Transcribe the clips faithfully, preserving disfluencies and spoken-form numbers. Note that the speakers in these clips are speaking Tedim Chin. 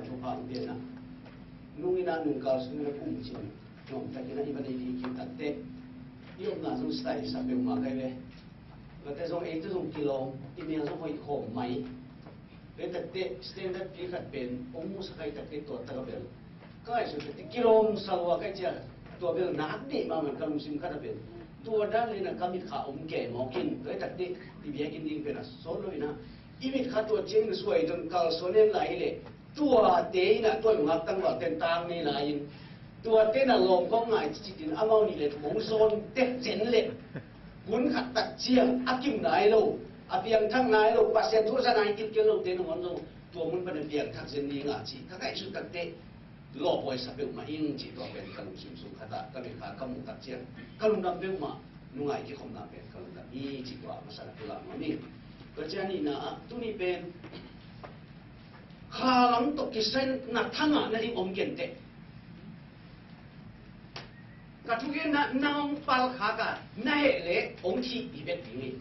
Thupha hong piakna nungin ah nungkal sungin a kum cin nuam takin ah i va nei ding kik takteh i omna zong style sa peuhmah kai ve. Tuate zong eite zong kilawm, i mel zong hoih khawm mai. Ve takteh standard pi khat pen hong musak kai takteh tua tak a bel ka ngaihsut takteh kilawm sa lua kai cia. Tua bel nak dih mahmah ka lungsim khat a bel tua dan le na ka mitkha om kei mawk in. Ve takteh i biakinn ding pen a sawt lo in ah i mitkha tua ciang na suai dong kalsuan en lai hi leh tuate in ah tua i ngak tangval ten tang nei lai-in tuate na lawm kong ngai cicitin amau nih le hong zawn tek cen leh hun khat tak ciang a kim nai lo, a piangthak nai lo, Pasian thu a za nai kilkel lote nangawn zong tua mun panin piangthak zen ding a ci ka ngaihsut takteh lawpawi sa peuhmah ing ci. Tua pen ka lungsim sung khatah ka mitkha ka muh tak ciang ka lungdam peuhmah, nungai kikhopna pen ka lungdam hi ci tua a masa na pulak nuam ing. Tua ciang a nihna ah tuni pen kha lam tawh kisai na thangah na ding om kenteh. Ka thugenna na hong palkhak a na heh leh hong thih hi bek ding hi.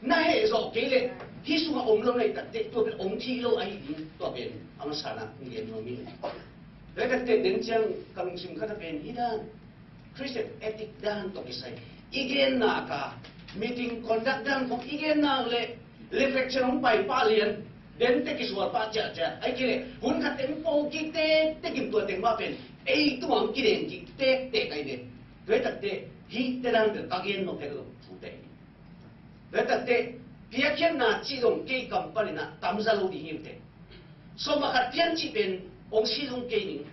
Na heh zawh kei leh hih sungah om lo na hih takteh tua pen hong thih lo ahi ding. Tua pen a masa na hong gen nuam ing. Tua hih takteh den ciang ka lungsim khat a pen hi dan Christian ethic dan tawh kisai i genna ka meeting conduct dan khong i genna leh reflection hong pai pah lian, den teh kisual pah ciahciah ai kei leh hun khat teng po kik tektek in tua teng mah pen ei tungah hong kideng kik tektek ai ve. Tua hih takteh hih te dan pen ka gen nop het lo thute hi. Tua hih takteh piakkhiatna cih zong kei kam panin ah tamza lo ding hi uh teh. Sawm a khat pian cih pen hong si zong kei ning.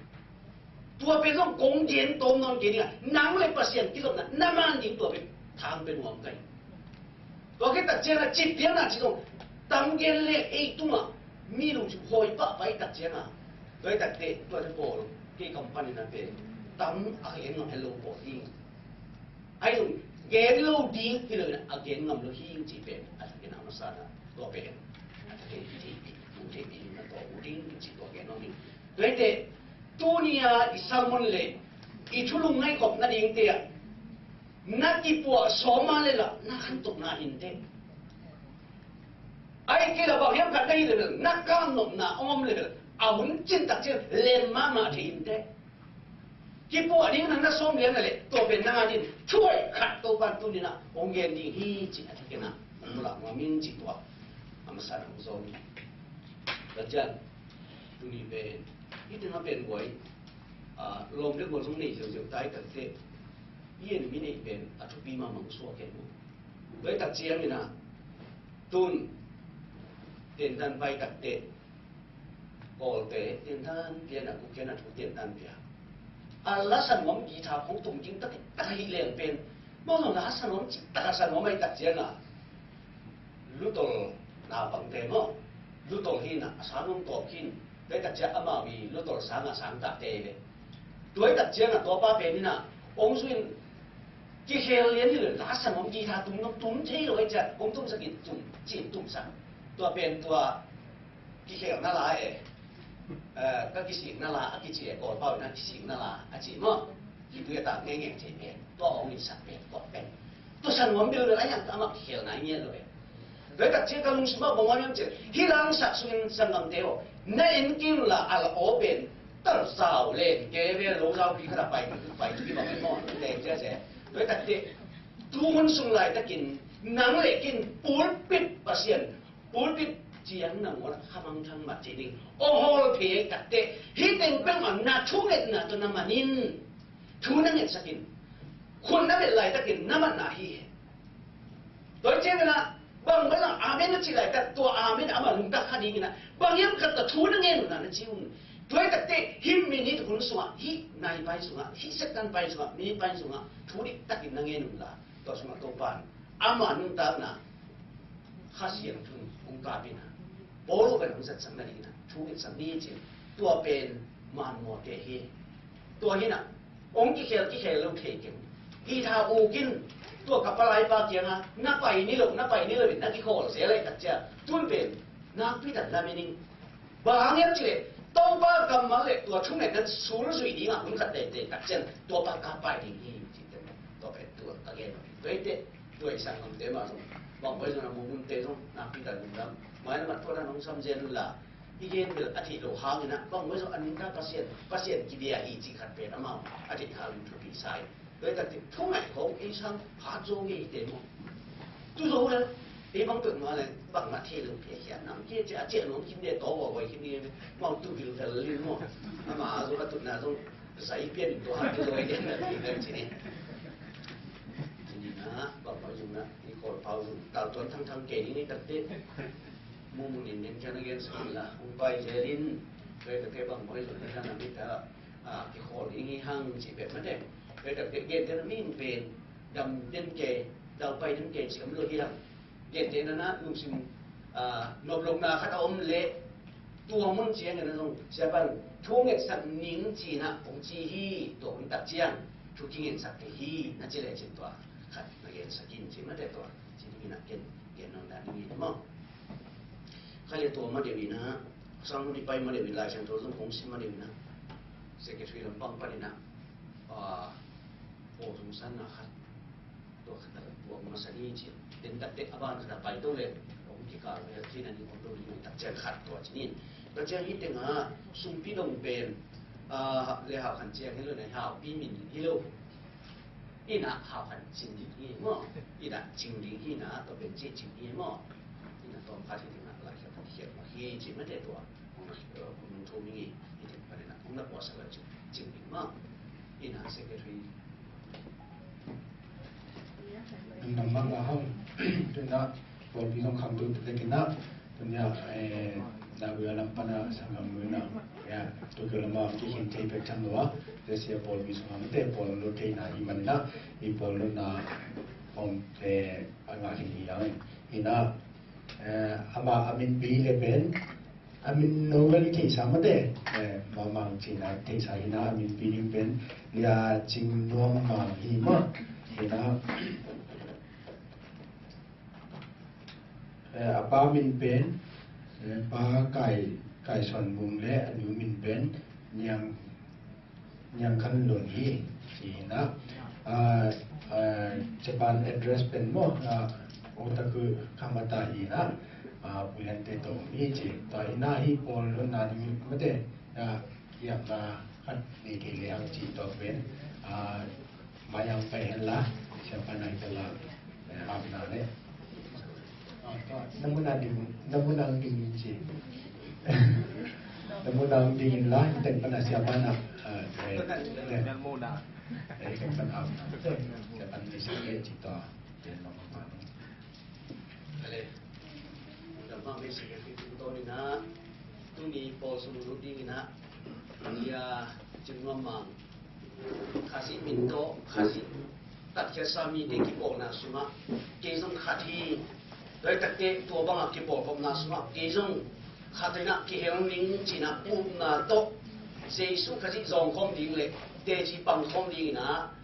Tua pen zong kong gen tawm nawn kei ning a, nang le Pasian kizopna na man ding tua pen thang pen nuam kai. Tua khit tak ciangah cip pianna cih zong tam gen le ei tungah mi lungsim hawi pahpah i tak ciangah tua i takteh tua te pawl kei kam panin a pen tam a gen ngam hel lo pawl ding. Ai zong gen lo ding hi lo in a gen ngam lo hi cih pen a thakin a masa na tua pen a thakin i theih i theih i na tawh uh ding cih tua gen lo ding. Tua hi teh tuni a i sermon le i thulung ngaihkhop nadingte ah na kipuah sawm a le lah na khantohna hi inteh. Ai kei lah bang hiam khat na hi le bel na kam nopna om le bel a hun cin tak ciang lem mahmah thei inteh. Kipuah ding na na sawm lian na leh tua pen na ngah ding thuaih khat Topan tuni na hong gen ding hi cih a thakin a hong pulak nuam ing cih tua a masa na hong zawm hi. Tua ciang tuni pen hih tengah pen guai lawm le gual zong nei ziauziau tai takteh i en mi neih pen a thupi mahmah suak hen uh. Tua i tak ciangin a tun tentan pai takteh Kawlte tentan pian a, Kukian a thu tentan pia a, la sa nuam guitar khong tum ding tak tak ahih leng pen mawh zong la sa nuam cih tak a sa nuam ahih tak ciangin a lutol naupangte maw, lutol hi in a, a sang hong tawp hi in, tua hi tak ciang amau i lutol sang a sang takte hi ve. Tua hi tak ciang a tua pa pen in a hong zui in kikhel lian hi lo, la sa nuam guitar tum nuam tum thei lo ahih ciang hong tumsak in tum ci in tumsak. Tua pen tua kikhelna la e, eh, ka kisikna la a kici e, Kawlpau in a kisikna la a ci maw. Hih tui a tak ngengeng thei pen tua hong in sak pen tua pen tua sa nuam bel bel a, hiang amah kikhelna i ngiat lo e. Tua hi tak ciang ka lungsim ah bang a hiam cih leh hih la hong sak sungin sanggamte aw, na en kei un la a la aw pen tar zau len ke ve lo zau pi khat a pai pai tu ki bang e maw, tua hi tak ciang tu hun sung laitakin nang le kei in pulpit Pasian pulpit ciang nangawn a khamangthang mat thei ding aw hawl phei takteh hih teng peuhmah na thungetna tawh na man in thu na ngetsak in khut na bet laitakin na matna hi hi. Tua ciangin a bang bang a amen na ci laitak tua amen a man lungtak kha dingin a bang hiam khat tawh thu na ngen un a na ci un. Tua hi takteh hih minute hun sungah, hih nai pai sungah, hih second pai sungah, minute pai sungah thu diktakin na ngen un la tua sungah Topan ama nuntakna Kha Siangtho in hong kap in a, Paul bang hong zatsak nadingin a thu ngetsak ni ci-in tua pen manmawte hi. Tua hi in a hong kikhel kikhel lo thei keng. Guitar uk in tua ka palai pa kiangah na pai ni lo, na pai ni lo in na kikhawl zel ahih tak ciang tun pen nakpi tak lamen ing. Bang hang hiam cih leh Topa kammal le tua thungetna sulzui dingah hun khat teitei tak ciang tua pa ka pai ding hi cihte tua pen tua ka gen. Tua hi teh tua i sanggamte mah zong bang pai zong a muh hunte zong nakpi tak lungdam. Mai lamah tua dan hong sam zen un la i gen bel a theih loh hangin ah, bang mah zong a nungta Pasian, Pasian kibia hi cih khat pen amau a theih hangin thupi sa hi. Tua hi takte thungaih khawng ei sang phat zaw ngei hi te maw? Tu zo le, ei bang peuhmah le bangmah thei lo, pia khiat nam kia cia a ciah nuam khin de, taw vawvai khin de, mau tu vil vel lin maw? Ama a zong a tutna zong zai pian in tua hang tu zo hi de na ti na ci ni. Ci ni na, bangmah zong na, i khawl pau zong tal tuan thangthang kei ni ni takte. Mumu nin nen kian a gen sa la, hong pai zel in, tua hi takte bangmah zong na, na mi ta, a, kikhawl ding hi hang ci pek mate. Tua hi takte gentehna mi in pen dam den kei, dau pai den kei ci om lo hi hang. Gentehna na lungsim, a, nop lohna khat a om leh tua mun ciangin a zong siapa in thu ngetsak ning ci-in ah hong ci hi, tua hun tak ciang thu kingetsak kei hi na ci lecin tua khat na gensak in ci mate tua. Ci dingin ah gen, gen nong dan dingin maw? Kha le tua ma deuh in ah, sang hun i pai ma deuh in, Lai Siangtho zong kong sim ma deuh in ah, secretary lampang panin ah, a, aw zong sanna khat, tua khat a tua masa ni ci. Den takte a ban khat a pai to le, hong kikal le thei na ni hong to ni tak ciang khat tua ci ni. Tua ciang hi tengah sumpi dong pen, a, le hau khan ciang hi lo na hau pi min hi lo. Ina hau khan cing ding hi maw? Ina cing ding hi na, tua pen ci cing hi maw? Ina tawm khat hi ding na, lai khat hi khiat maw hi ci mate tua. Hong na, eh, hong nung thu mi ngi, hi ding pa ina, hong na puasa la cing, cing ding maw? Ina secretary. Nang nang mang la hong, tu na, pawlpi zong kham tu te kina, tu nia, eh, na gua lam pana sanggam gua na, ya, tu gua lama ki hin thei pek chan lua, te sia pawlpi sung am te pawl lo thei na hi man na, i pawl lo na, om te a nga hin hi yang, hi na, eh, ama a min pi le pen, a min no vel i theihsa mate, eh, Mamang cina theihsa hi na, a min pi ding pen Lia Cing Nuam Mang hi ma, hi na, eh, a pa min pen, eh, Pa Kai, Kai Suan Mung le a nu min pen Niang, Niang Khan Lun hi, hi na. Ah, ah, Japan address pen maw, ah, Otaku Kamata hi na. Ah, Puyan te tawh mi ci. Tua hi na hi pawl lo na ding mate. Ah, hiam na khat ni thei le ang ci tua pen. Ah, Mayang pai hen la, siapa nai pen la, eh, hapna le. Ah, tua, namuna ding, namuna ding in ci. Namuna ding in la, ten pana siapa na, eh, eh, eh. Namuna. Eh, ten pana hapna. Siapa ni sa ke ci tua, ten nama mana. Kale. Undang ma mei sing tung to ni na. Tuni pawl sung lu ding na. Nia Cing Nuam Mang. Khazih min tawh, Khazih tatkhiatsa mite kipawlna sungah kei zong khat hi. Tua hi takte tua bangah kipawlkhopna sungah kei zong khat inah kihel ning cinah upna tawh Jesu Khazih zawngkhawm ding le teci pangkhawm dinginah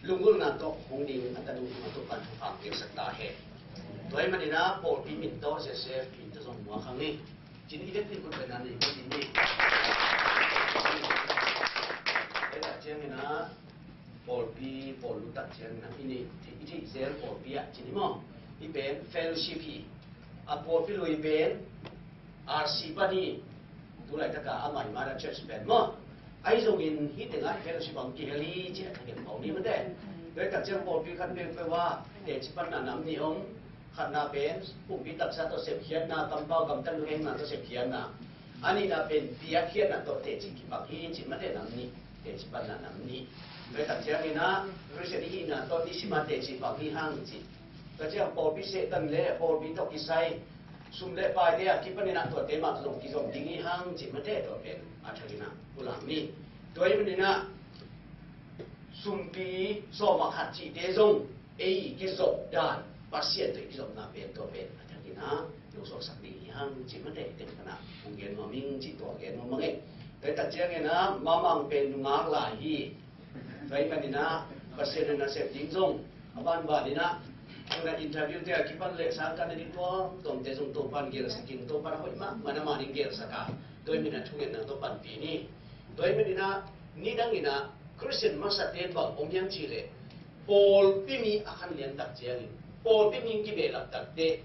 lunggulhna tawh hong ding a tanu hong a Topa'n thupha hong piaksak ta hen. Tua hi maninah pawlpi min tawh Joseph min tawh zong muak hang hi. Cin i dek ni kut pen an i kut in ni. Tua hi tak cianginah pawlpi, pawl lutak cianginah i theih zel pawlpi ah cin hi maw? I pen fellowship hi. A pawlpi lui pen R C pan hi. Tulaitaka amah i Mother Church pen maw? Ahi zongin hih tengah fellowship ang kihel hi ci a thagen pau ni mate. Tua hi tak ciang pawlpi khat peuhpeuh ah teci panna nam nih om. Khatna pen pumpi taksa tawh sepkhiatna, kampau gamtat luhengna tawh sepkhiatna. A nihna pen biakhiatna tawh teci kipak hi ci mate nam nih, teci panna nam nih. Tua hi tak cianginah Christian i hihna tawh nisim a teci pak hi hang ci. Tua ciang pawlpi sehtan le pawlpi tawh kisai sum le paite a kipaninah tuate mah zong kizom ding hi hang ci mate tua pen a thaginah ulang ni. Tua hi maninah sumpi sawm a khat cihte zong ei kizop dan, Pasian tawh i kizopna pen tua pen a thaginah lungsuaksak ding hi hang ci mate teng panah hong gen nuam ing ci tua gen nuam mang e. Tua hi tak cianginah Mamang pen nungak lai hi. Tua hi maninah Pasian in a sep ding zong a banbaninah tuna interview te a kipan le sangkan a ding tuamtuamte zong Topa'n gelsakin, Topa'n a hoih mahmah na mah ding gelsak a, tua hi maninah thungetna tawh panpih ni. Tua hi maninah nidanginah Christian masate bang om hiam cihleh pawlpi mi a khan lian tak ciangin pawlpi mi kibehlap takte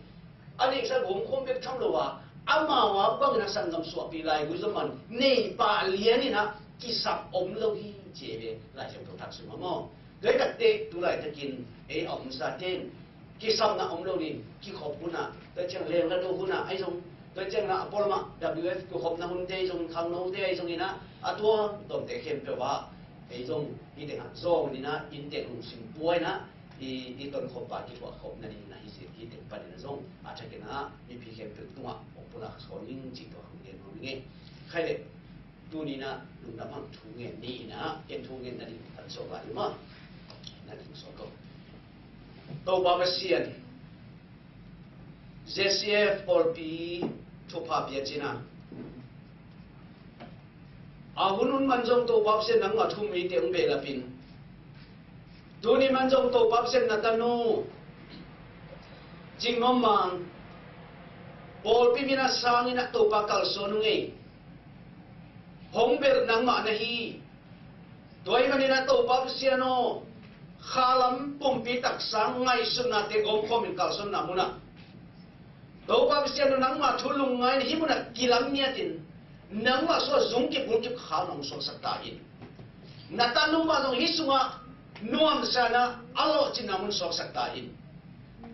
a neihsa gawmkhawm bek tham lo a, Amau a bangin a sanggam suahpih laigui zong man nei pah lian in ah kisap om lo hi ci hi ve, Lai Siangtho thak sungah maw. Tua hi takteh tu laitakin ei a omsa ten kisapna om lo ding, kikhop hunah, tua ciang lengla do hunah ahi zong, tua ciang na a pualamah W F kikhopna hunte ahi zong, khangnote ahi zong in ah, a tua tuamte khempeuh ah ei zong hih tengah zawng in ah, inntek lungsim pua in ah, i, i tonkhop a kikuahkhop nading na hi zia hih teng panin ah zong a thakin ah mipi khempeuh tungah awpuna khasawn ning cih tua hong gen nuam ing ei. Khai leh tuni in ah lungdam hang thu ngen ni in ah, ken thu ngen nading kan sawk lai uh maw. Na ding sawk ko. Topa Pasian, Z C F pawlpi thupha pia cin a, a hun hun man zong Topa Pasian nangmah thu um mite hong behlap in, tuni man zong Topa Pasian na tanu Cing Nuam Mang pawlpi min a sang in ah Topa kalsuan ung ei. Hong belh nangmah na hi. Tua ahih manin ah Topa Pasian aw, khalam pumpi taksa ngaihsutnate gawmkhawm in kalsuanna munah Topa Pasian aw, nangmah thu lungngai in hih munah kilam ngiat in, nangmah sungah zungkip gulkip khal na hong suaksak ta in. Na tanu mah zong hih sungah nuamsa in ah a lawhcinna mun suaksak ta in.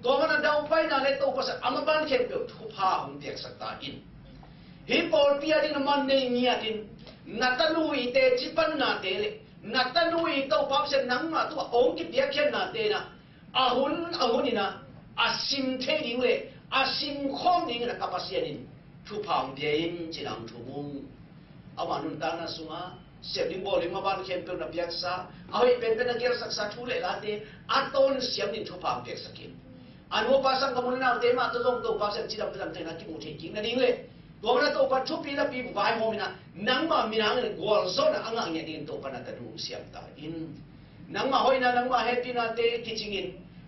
Tua man a daupaina le Topa Pasian a maban khempeuh thupha hong piaksak ta in. Hih pawlpi a ding a man nei ngiat in, na tanu i teci pannate le na tanu i Topa Pasian nangmah tungah hong kipiakkhiatnate in ah, a hun a hun in ah a sim thei ding le a sim khawm ding in ah ka Pasian in thupha hong pia in ci-in ah hong thum ung. Amah nuntakna sungah sep ding bawl ding maban khempeuh na piaksa, a hoih penpen na gelsaksa thu le late a tawn siam ding thupha hong piaksak in. A nupa sanggam u le naute mah tawh zong Topa Pasian cidam cidam teng na kimu thei kik nading le tua man a Topa thupi lapi vaihawm in ah nangmah minam in gualzawhna a ngah ngiat dingin Topa na tanu hong siam ta in. Nangmah hoihna, nangmah hehpihnate kicing in,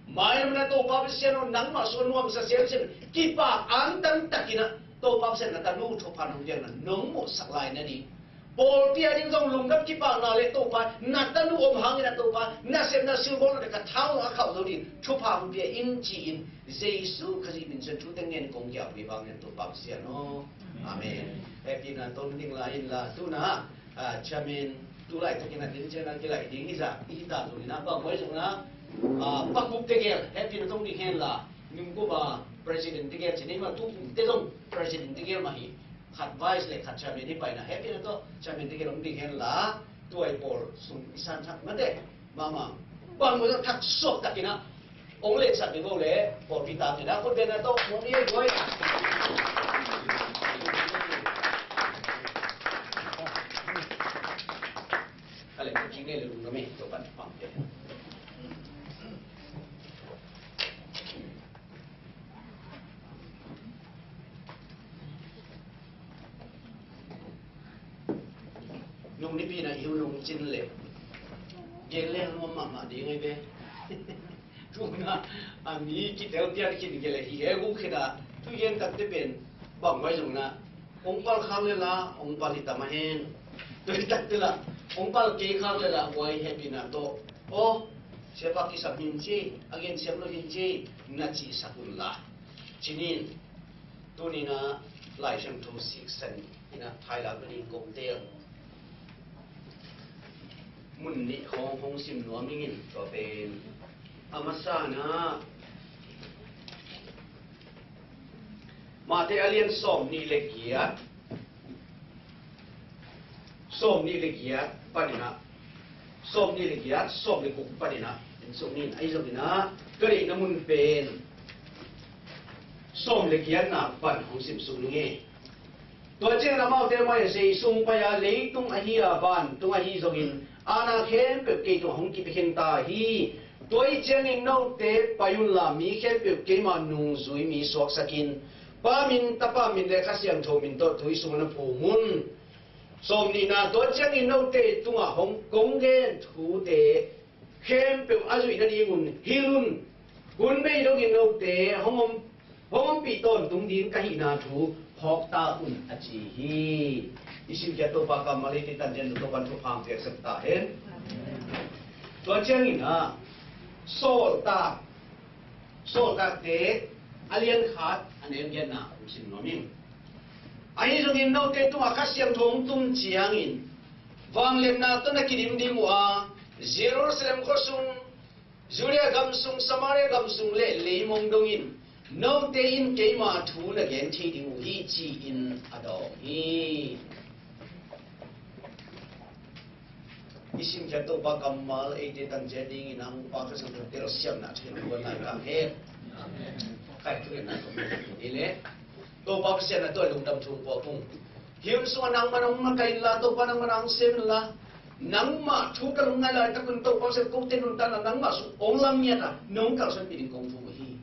mailam in ah Topa Pasian aw, nangmah sungah nuamsa semsem, kipak angtang takin ah Topa Pasian na tanu thupha nong piakna nong muhsak lai nading, pawlpi a ding zong lungdam kipakna le Topa na tanu om hangin ah Topa nasepna silbawl le ka thau a khauh zo ding thupha hong pia in ci-in Jesu Khazih min suang thu teng ngen kong kiapui vang in Topa Pasian aw. Amen. Hehpihna tawh ding lai in la tuna, ah, chairman tu laitakin a din ciang a kilaih ding i zak i hi ta zongin ah bang huai zongin ah, ah, pakup tegel hehpihna tawh ding hen la, nungkup a president tegel ci nei mah, tu kum te zong president tegel mah hi. Khat vice le khat chairman hi paina hehpihna tawh chairman tegel hong ding hen la, tuai pawl sung i san thak mate mahmah. Bang mo thak suak takin ah hong lensak ding ko le pawlpi tam ni na kut bena tawh hong i buai. Ka le kut kine le lung na me to pan pang te. Nung nipi na iu nung cin le gen leng nuam mahmah ding ai ve. Tuna a mi kitel pian khin ke le hi he guk khita tu gen tak te pen bang vai zong na ong pal khang le la ong pal hi tam a hen. Tu tak te la ong pal kei khang le la wai happy na to. Oh, siapa kisam hin ci, a gen siam lo hin ci, na ci sakun la. Cinin, tunina Lai Siangtho siksan ina thailak nading kong tel mun nih hong hong sim nuam ing in tua pen a masana Mate a lian sawm nih le giat, sawm nih le giat paninah, sawm nih le giat, sawm le guk paninah en suk nin ahi zonginah ka deihna mun pen sawm le giatna pan hong sim suk ning e. Tua ciangin amaute mah in Jesu hong pai a, leitung ahi a vantung ahi zongin aana khempeuh kei tungah hong kipia khin ta hi. Tua hi ciangin note pai unla mi khempeuh keima nungzui mi suaksakin Pa min, Tapa min le Kha Siangtho min tawh tui sungah na phum un. Sawm nihna, tua ciangin note tungah hong kong gen thute khempeuh a zuih nadingun hilh un. Hun bei dongin note hong om, hong ompih tawntung ding ka hihna thu phawk ta un a ci hi. I simkhiat Topa kammal ei te tan cian Topan thupha piaksak ta hen. Tua ciangin a sawltak, sawltakte a lian khat a neu giatna hong sim nuam ing. Nin note tungah Kha Siangtho hong tung ciangin vangliatna tawh na kidim ding uh a, Jerusalem khua sung, Judea gam sung, Samaria gam sung le leimong dongin note in keima thu na gen thei ding uh hi, ci-in a dawng hi. I simkhiat Topa kammal eite tang ciat dingin a hong pa Kha Siangtho telsiamna thu in hong guan lai ka hen. Kai thu in a hong guan lai ka hen. Topa Pasian a tua lungdam thu pua kung. Hi hun sungah nangmah nong makaih inla, Topa nangmah nang sem inla, nangmah thu ka lungngai laitakun Topa Pasian kote nuntakna nangmah sung hong lam ngiat a nong kalsuanpih ding kong thum uh hi.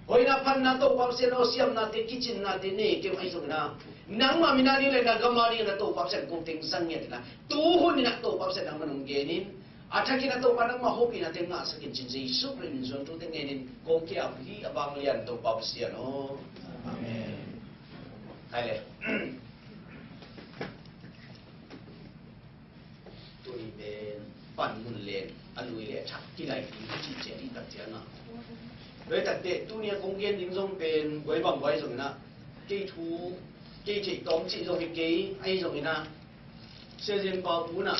Hoihna, phatna Topa Pasian aw, siamnate, kicinnate nei kei uh ahi zongin a, nangmah min a ding le na gam a dingin a Topa Pasian ko teng zang ngiat in a, tu hun in a Topa Pasian nangmah nong gen in, a thakin a Topa nangmah hopihnate ngahsak in, cin Jesu Khrih min suang tute ngenin kong kiap hi, a vanglian Topa Pasian aw. Amen. Hai le. Tuni pen panmun len a lui le thak kilai ding cih ciat i tak ciangah, loi tak teh tuni a kong gen ding zong pen guai bang guai zongin ah, kei thu kei theih tawm cih zong hi kei, ahi zongin ah, Sia Zen Pau Pun ah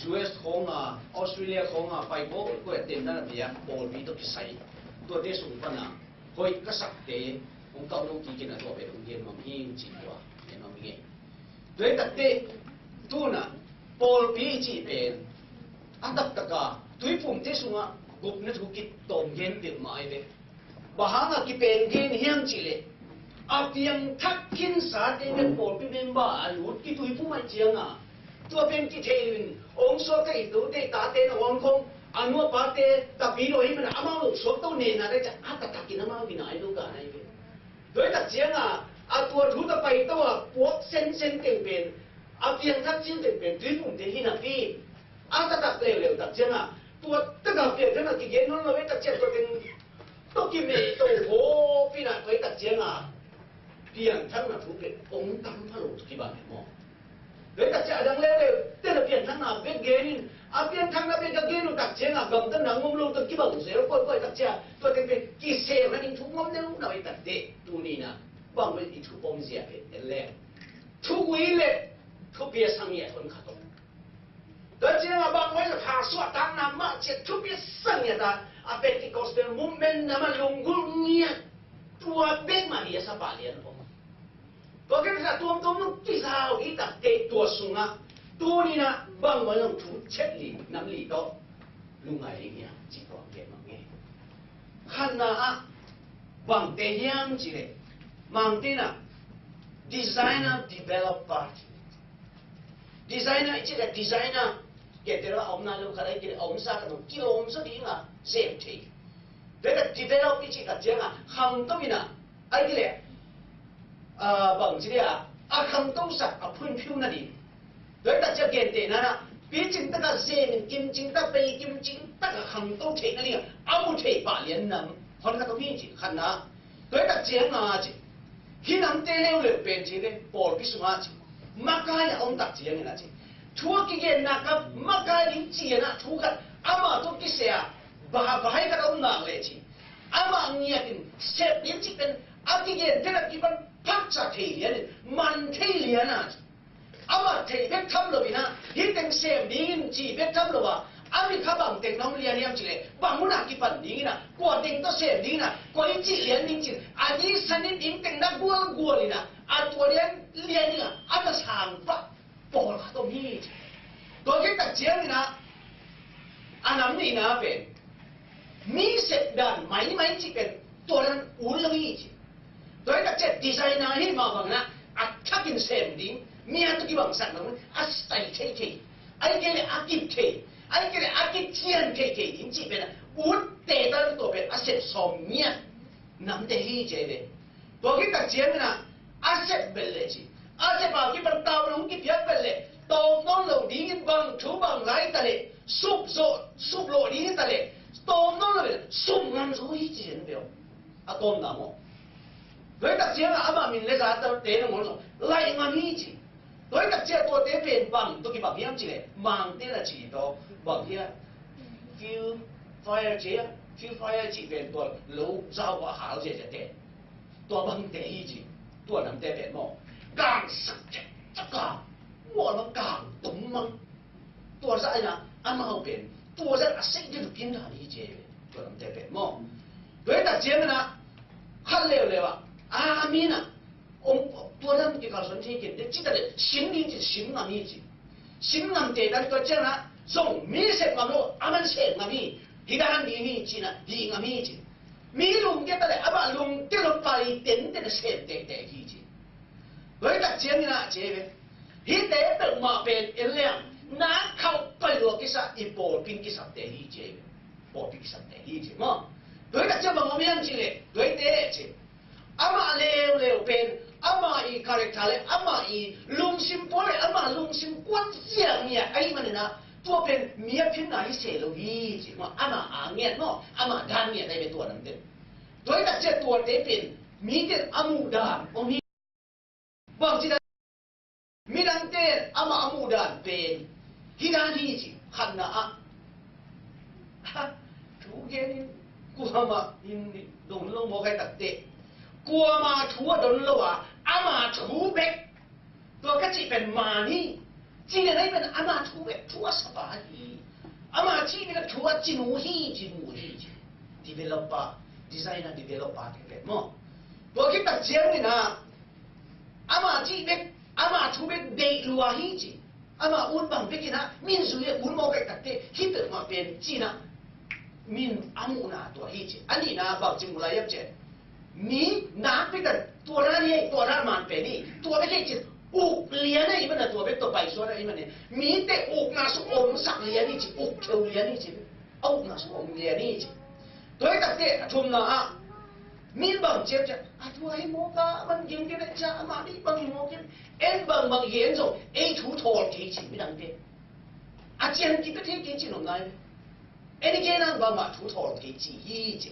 U S khawng a, Australia khawng a pai kawikawi a tendan a pia pawlpi tawh kisai, tuate sung pan a hoih ka sakte hong kauh lo kikin a, tua pen hong gen nuam ing cih tua gen nuam ing e. Tua hi tak teh, tu-in ah pawlpi i cih pen a taktak a tuiphumte sungah gupna thu kitawm gen peuhmah ahi ve. Bang hangah kipen gen hiam cih leh, a piangthak khinsate bek pawlpi member a lut kituiphum ahih ciangah, tua pen kithei lo in, hong suakta i tote tate na hong khong a nu a pate tapi lo hi man a, amau lo suakta uh nena dai ciang a taktak in amau hi nai lo ka nai ve. Tua hi tak ciangah a tua thu ta pai to a puak sensen teng pen, a piangthak cin teng pen tuiphumte hi napi, a taktak leuleu tak ciangah tua takah piangthak na kigen nawn lo hi tak ciang tua teng tawh kimei to hawpin ah tua hi tak ciangah piangthakna thu pen hong tam pha lo kibang hi maw? Tua hi tak ciang a dang leuleu tena piangthakna bek genin, a piangthakna bek a gen uh tak ciangah gamtatna ngom lo tawh kibang zel kawikawi tak ciang tua teng pen kisel nading thu ngom deuh na hi tak teh, tuni-in ah bang pen i thu omzia pen en leng, thugui le thupi a sang ngiat hon khat om. Tua ciangah bang pen hasuahtakna mah ciat thupi a sang ngiat a, a Pentecost movement namah lunggulh ngiat, tua bek mah hi a, sa pah lian om. Tua khempeuh a tuamtuam nung kizau hi tak teh, tua sungah tuni-in ah bang mah zong thu chet li nam li tawh lungngai ding hiam cih tua gen mah nge. Khatna ah bangte hiam cih leh, Mangte in ah designer developer, designer i cih leh designer, kei te la om na lo khat a, i cih leh a omsa khat zong kilawmsa ding a sem thei. Tua hi tak develop i cih tak ciangah khangto in ah, ahih kei leh, ah, bang ci dia, a khangtosak a phunphiu nading. Tua hi tak ciang gentehna in ah picing tak a zem in kimcing tak, bei kimcing tak a khangto theih nading a, a mu thei pah lian nam hon khat om hi ci, khatna. Tua hi tak ciangah ci, hih namte leuleu pen ci ve, pawlpi sungah ci, makai a om tak ciangin ah ci, thu a kigenna khat makai ding ci-in ah thu khat amah tawh kisai a, ba, ba hai khat a om nak leh ci, amah ngiat in sep ding cih pen a kigen pen a kipan phaksa thei lian in, man thei lian a ci. Amah theih bek tham lo in ah, hih teng sem ding in ci bek tham lo a, a mi kha bang teng na om lian hiam cih leh, bang hun ah kipan ding in ah, kua teng tawh sem ding in ah, koi cih lian ding ci-in a, ding san in ding teng na gualgual in ah, a tua lian lian ding ah a na sang pah pawlkhat om hi ci. Tua khit tak ciangin ah, a nam nihna pen mi sep dan maimai cih pen tua dan ut lo hi ci. Tua hi tak ciang designer hi mah bangin ah, a thakin sem ding, mi a tawh kibangsak lo, a style thei thei, ahih kei leh a kip thei, ahih kei leh a kician thei thei ding cih pen ah, utte tal tua pen a sep sawm ngiat namte hi ci hi ve. Tua khit tak ciangin ah, a sep bel leh ci, a sep a kipan tau nong kipiak bel leh, tawm nawn lo dingin bang thu bang lai ta leh, sup zawh, sup lawh ding hi ta leh, tawm nawn lo bel leh, sup ngam zo hi ci hi ve. A tawmna maw? Tua hi tak ciangah amah min le zate nangawn zong laih ngam hi ci. Tua hi tak ciang tuate pen bang tawh kibang hiam cih leh, Mangte in a cih tawh bang hiam, field fire ci a, field fire cih pen tua lo zau a hal ziahziahte, tua bangte hi ci. Tua namte pen maw, kang sak cek cek a, mual bang kang tum mang. Tua zah in ah amau pen tua zah a sei ding kim dan hi ci e. Tua lamte pen maw. Tua hi tak ciangin ah khat leuleu ah a mi in ah ong tua dan kikalsuan thei kei ding ci ta leh sin ding ci, sin ngam hi ci. Sin ngamte dan tua ciangin ah zong mi sep ngam lo, a man sep ngam hi. Hi dan ding hi ci in ah hi ngam hi ci. Mi lungkia ta leh amah lungkia lo pai tenten a sep teitei hi ci. Tua hi tak ciangin ah ci e ve. Hihte peuhmah pen en leng na khauh pai lua kisa i pawlpi kisapte hi ci e ve. Pawlpi kisapte hi ci maw. Tua hi tak ciang bang om hiam ci leh tua hite ci. Amah leuleu pen amah i character le amah i lungsim puan le amah lungsim kuan ziau ngiat ahih manin ah tua pen mi a phinna hi se lo hi ci maw. Amah a ngiat maw, amah dan ngiat ahi ve tua nangte. Tua hi tak ciang tuate pen mite a muh dan om hi. Bangci dan midangte amah a muh dan pen hi dan hi ci. Khatna ah thu gen in kuamah in dong lo maw kai takte. Kuamah thu a don lo a ama thu bek tua ka cih pen man hi. Cih lian ahi pen ama thu bek thu a sapa hi. Ama cih bek a thu a cinu hi, cinu hi ci. Developer, designer, developer te bek maw. Tua khit tak ciangin ah ama cih bek, ama thu bek deih lua hi ci. Ama ut bang bekin ah min zui a ut maw kai takte hih peuhmah pen ci in ah min a muhna tua hi ci. A nihna bangci mu lai hiam ci. Mi nakpi tak tua dan hi, tua dan man pen hi, tua bek hi ci. Uk lian ahih manin tua bek tawh paisuan ahih manin mite ukna sung omsak lian hi ci, uk kheu lian hi ci. A ukna sung om lian hi ci. Tua hi takte a thumna ah mi bang ciam ciam a tua hi mawk a man ging kei leh cia amah nih bang hi mawk in en bang bang hi en zong ei thu thawl kei ci midangte. A cian kipia thei kei ci nopna hi. En i gen ang bangmah thu thawl kei ci hi ci.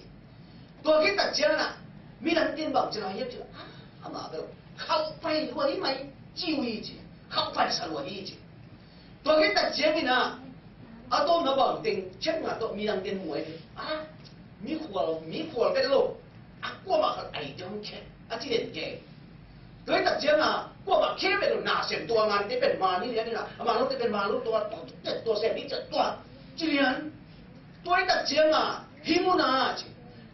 Tua khit tak ciangin ah midangte in bang ci lai hiam ci leh ah amah bel khauh pai lua hi mai ci uh hi ci. Khauh pai sa lua hi ci. Tua khit tak ciangin ah a tawpna bang teng ciangin ah tawh midangte in muai hi. Ah mi khual, mi khual vet lo. A kuamah khat ai dong khe a ci den kei. Tua hi tak ciangin ah kuamah khe vet lo, na sem tua, ngante pen mani lian in ah a manglote pen manglo tua, tua sem hi cia tua ci lian. Tua hi tak ciangin ah hih munah ci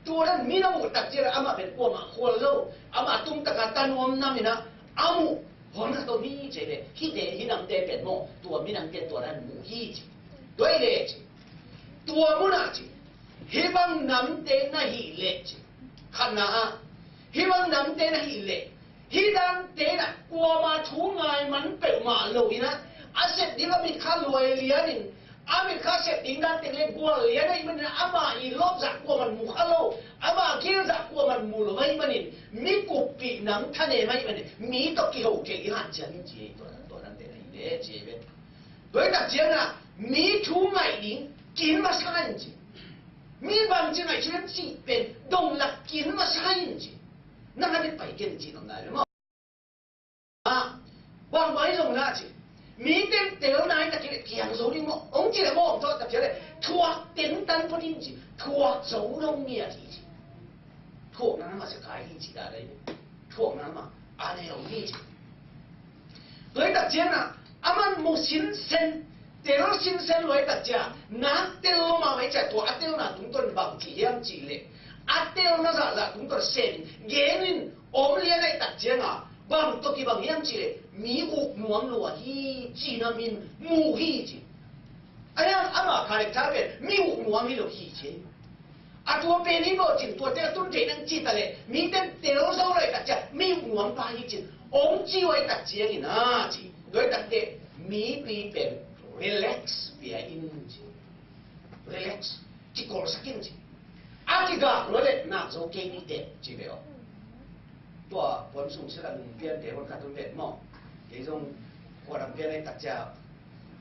tua dan mi na muh tak ciangin ah amah pen kuamah khual lo, amah tung taka ta nuam nam in ah a muh hon a to mi ci ve. Hihte hih namte pen maw tua midangte tua dan muh hi ci. Tua hi leh ci tua munah ci hih bang namte na hih leh ci. Khatna ah hih bang namte na hih leh hih dante in ah kuama thu ngai man peuhmah lo in ah a sep ding a mit kha luai lian in a mit kha sep ding dan teng le gual lian ahih manin ah ama i lawp zah kuaman mu kha lo, ama gil zah kuaman mu lo ahih manin mi kuppih nam thanem ahih manin mi tawh kiho kei i hanciam in ci hi. Tua dante na hih leh ci hi ve. Tua hi tak ciangin ah mi thu ngaih ding kin masa in ci. Mi bangci ngaihsun hiam cih pen dong lak kin masa in ci. Nang a bit pai ken ci nopna hi ve maw. Ah, bang bai zong na ci. Mi ten tel nai tak in kiang zo ding maw. Ong ci leh maw ong tawh tak ciang leh thuak tentan phot in ci. Thuak zo dong ngiat hi ci. Thuakna mah sia kai hi ci dah dai. Thuakna mah a neu hi ci. Tua hi tak ciangin ah a man mu sinsen, tel sinsen lua hi tak ciang nak tel lo mahmah hi ciang tua a telna tungtawn bang ci hiam cih leh a telna zahzah tungtawn sem gen in om lian ahih tak ciangin ah bang tawh kibang hiam cih leh mi uk nuam lua hi ci-in ah min mu hi ci. A hiang ama character pen mi uk nuam hi lo hi ci. A tua pen hi mawh cin tuate a tun thei nang ci ta leh mi ten tel zo lo hi tak ciang mi uk nuam pa hi cin ong ci uh hi tak ciangin a ci. Tua hi tak teh mipi pen relax pia in ci. Relax. Ci kawlsak in ci. A kigak lo leh nak zo kei ni teh ci ve aw. Tua puan sung sila nung pian te hon khat tun pen maw. Kei zong kua dang pian hi tak ciang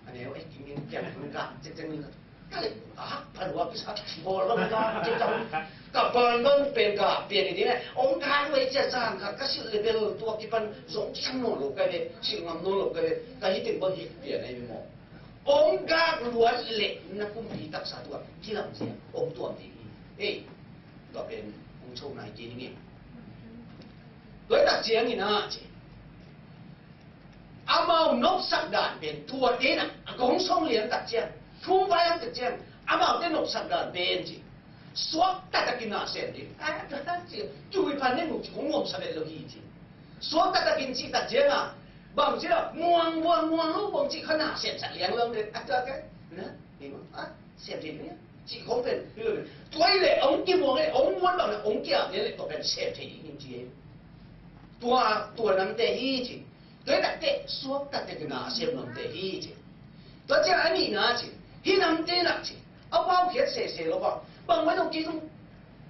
a neu ei kim in pian hon khat cek cek ni khat. Ka leh, a hak phalua kisa, bawl bang ka, cek cek. Ka ban bang pen ka pian hi ding e. Ong ka hak lua hi cia zan khat ka silh leh bel tua kipan zong sam nawn lo ka ve, silh ngam nawn lo ka ve. Ka hi teng bang hi pian ahi maw. Ong gak luat leh na kumpi taksa tua kilam cia ong tuam ding hi. Ei, tua pen ong cho nai kei ning e. Tua hi tak ciangin a ci. nopsak dan pen tuate na, a kong song lian tak ciang, thu vai ang tak ciang, amaute nopsak dan pen ci. Suak taktakin na sem ding. A, a, ci, kiwi pan ne mu ci kong nuamsa vet lo hi ci. Suak taktakin ci tak ciang a, bang ci la, muang, muang, muang lo, bang ci kha na semsak liang lo de. A, tua ke, na, ni ma, a, sem ding ne. Ci khong pen, tua i le, ong kimuang le, ong muan bang le, ong kia le, tua pen sem thei ding ci e. Tua, tua namte hi ci. Tua i takte, suak takte kina sem namte hi ci. Tua ciang a nihna ci. Hih namte nak ci. A pau khiat sese lo bang. Bang mai lo kei zong,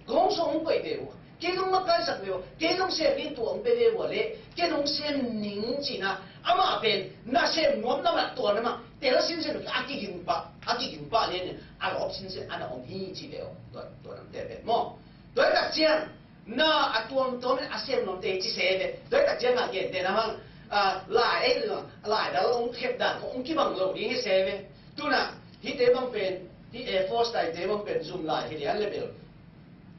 gong song ong koih ve ua. Kei zong makaisak ve ua. Kei zong sem ding tua ong pe ve ua le. Kei zong sem ning ci na. Amah pen, na sem nuam na mah tua na mah. Tel sinsen a kiging pah, a kiging pah lian in, a lawp sinsen a na om hi ci ve aw, tua, tua namte pen maw. Tua i tak ciang, na a tuamtuam in a sem nuamte ci se ve. Tua i tak ciang a gente na hang, a, lai ei, lai dal ong khep dan, ong kibang lo ding hi se ve. Tuna, hihte bang pen, hih Air Force taite bang pen zum lai hi lian le bel.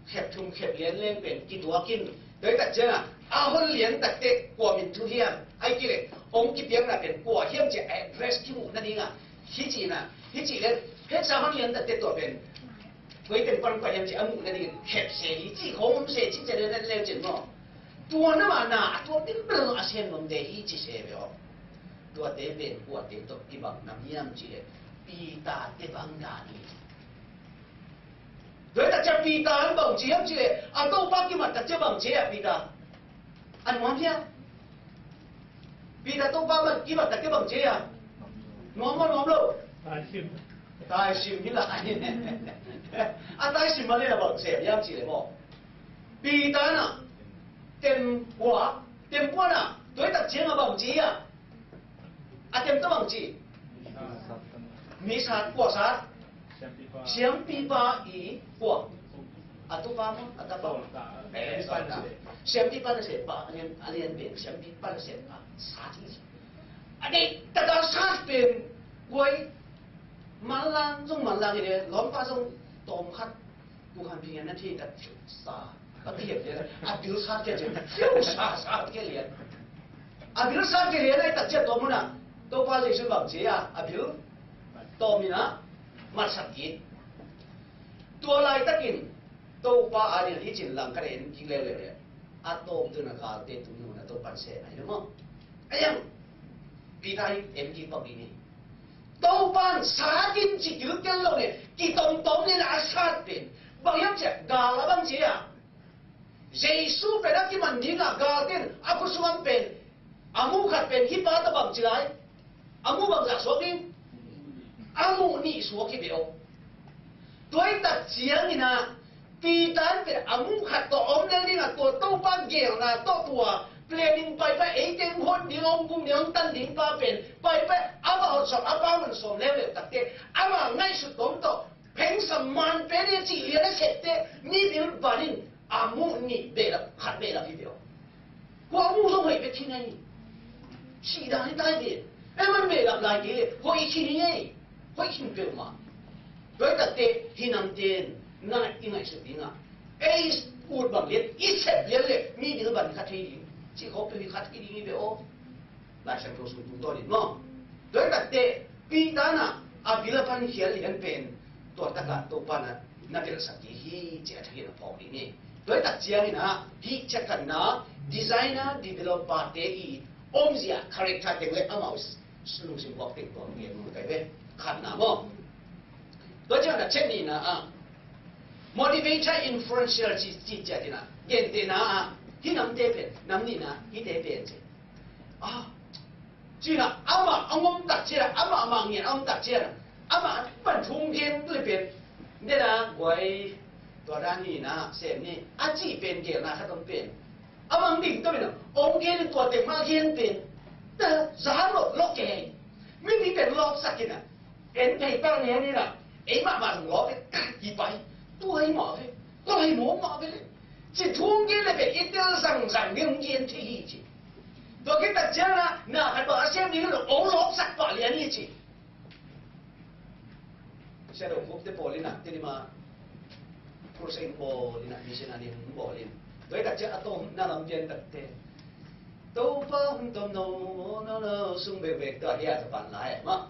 Khep thum khep lian leng pen kituakin. Tua i tak ciang a, a hon lian takte kua min thu hiam. Ai kile, ong kipiakna pen kua hiam ci a address kimuh nading a. Hi ci na, hi ci le, heksa hon lian takte tua pen. Koi pen pan kua hiam ci a muh nading, khep se hi ci, khong om se ci, ci le na leu cin maw. Tua na ma na, a tua pen pen a sem nuamte hi ci se ve aw. Tuate pen kuate tawh kibang nam hiam ci le, Peter te bang dan hi. Tua i tak ciang Peter in bang ci hiam ci le, a Topa kimat tak ciang bang ci a Peter. A nuam hiam? Peter Topa bang kimat tak ciang bang ci a. Nuam maw nuam lo? Taisim. Taisim hi la. A taisim ma le na bang ci hiam ci le maw. Peter na. Tem kua. Tem kua na. Tua i tak ciang a bang ci a. A tem ta bang ci. Mi sat, kua sat. Siampipa i kua. A tupa maw, a tapa. Eh, siampipa na se pa, a lian, a lian pen, siampipa na se pa. Sat i. A dei, tata sat pen, kuai. Manlang, zong manlang i de, lawmpa zong tawm khat. Pu Khan Ping na thei tak sa. A pi hiam lian. A bil sa kia cian. Fiu sa sa kia lian. A bil sa kia lian ai tak cian tua muna. Topa Jesu bang cia. A bil. Tawm ina. Matsak kik. Tua laitakin. Topa a ding hi cin lang ka den kik leuleu lian. A tawm tu na galte tu nuna Topan se na hi maw. Ayang. Peter hi em kik pak ding hi. Topan sat in ci kilkel lo ne, kitomtom ne na a sat pen. Bang hiam cia, gal a bang cia. Jesu pen a kiman ding a gal ten, a khusungam pen. A mu khat pen, hi pa ta bang ci lai. A mu bang zah suak ding. A mu nih suak hi beh aw. Tua i tak ciangin a, Peter in pen a mu khat tawh om lel ding a tua Topa gelna tawh tua planning paipai eite hong hot ding hong gung ding hong tan ding pa pen paipai ama hot sawm a pa man sawm leuleu takte ama ngaihsut tawm tawh phengsam man pen e cih lian a septe mi bil banin a mu nih behlap khat behlap hi beh aw. Kua mu zong hoih bek khin ahi. Sih dan hi tai ve. Ei man behlap lai kei le hoih khin hi ei. Hoih khin peuhmah. Tua i takte hi namte na i ngaihsut dingah ei ut bang lian i sep lian le mi bil ban kha thei ding. Cih khawk peuh hi kha thei ding hi ve aw. Lai Siangtho sung tungtawnin maw. Tua i takte Peter na a bil a pan khial lian pen tua takah Topa na na belhsak ding hi ci a thakin a phawk ding hi. Tua i tak ciangin ah hih ciakhanna designer developer te i omzia character teng le amau lungsim buak teng tua ngen mun kai ve khatna maw. Tua ciangin a ciat nihna ah motivator influential ci ci ciatin ah gentehna ah hih namte pen nam nihna hihte pen ci. Ah, cina ama a ngom tak cina ama ama ngian a om tak cina ama pan thung gen le pen nena guai tua dan ni na sem ni a ci pen gel na khat om pen ama ding to pen ong gen tua te ma gen pen ta za lo lo ke mi mi pen lo sakina en pai pa ne ni na ei ma ma lo pe ka ki pai tu ai ma pe ko ai mo ma pe le ci thung gen le pen i tel zang zang ni ong gen te hi ci. Tua khit tak ciang a na khat bang a siam ding lo ong lawpsak pah lian hi ci. Shadow group te pawl in ah teni ma crusade bawl in ah missionary hong bawl in. Tua hi tak ciang a tawmna lam pian tak te Topa hong tom no maw na Sung bekbek tua hi a, ka pan lai mah.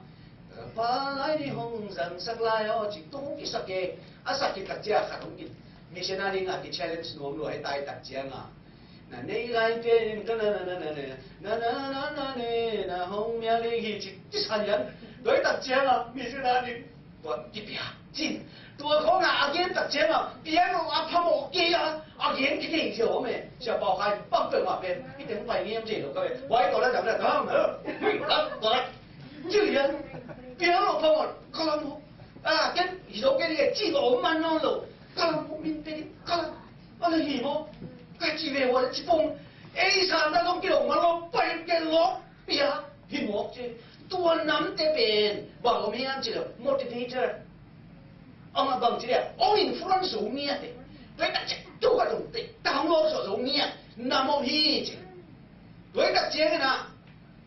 Ka pan lai ni hong zangsak lai aw, ci tung kisak e. A sak kitak cia khat hong ki, missionary nga ki challenge nuam lua hi tai tak ciang a. Na nei lai pen ka na na na na ne, na na na na ne, na hong mia lei hi ci, ci sa lian. Doi tak ciang a missionary tua kipia cin. Tua khawng a a gen tak ciang a piano a phamawh kei a, a gen kithei cia om e. Sia Pau Khai bang peuhmah pen i teng pai ngiam thei lo ka ve. Wai tawh la zang la tam he. Ui, la tawh la. Ci lian. Piano phamawh ka lam ho. A ken hi zo ken hi ci lo om man nawn lo. Ka lam ho min pe ding ka lam. A la hi maw? Ka ci ve ua la ci pong. Ei sa na zong ki lo man lo pai ken lo. Pia hi mawk ci. Tua namte pen bang om hiam ci lo motivator. Amah bang ci dia ong influence zo ngiat e. Tua i tak ciang tu ka dong te tang lo zo zo ngiat nam om hi ci. Tua i tak ciang ina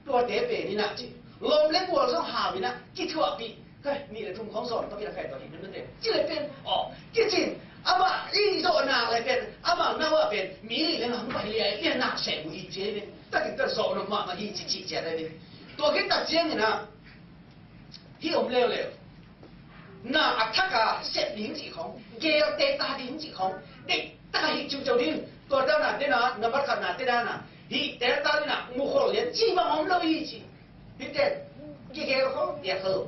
tuate pen ina ci lom le kual zong hau ina kithuahpih. Kai ni le thum khong zon pakila kai tua hi nante ci le pen aw kicin. Amah i zawhnak le pen amah nau ah pen mi li le ngam pai liai lian nak seh mu hi ci e pen. Takin ta zawh nop mahmah hi ci ci cia dai pen. Tua khit tak ciang ina hih om leuleu. Na a thak a sep ding cih khong, gel teta ding cih khong, deih taka hih ciuciau ding. Tua dana dena nambat khatna te dana hih teta dina mukhol lian cih bang om lo hi ci. Hih ten kigel khol gel khol lo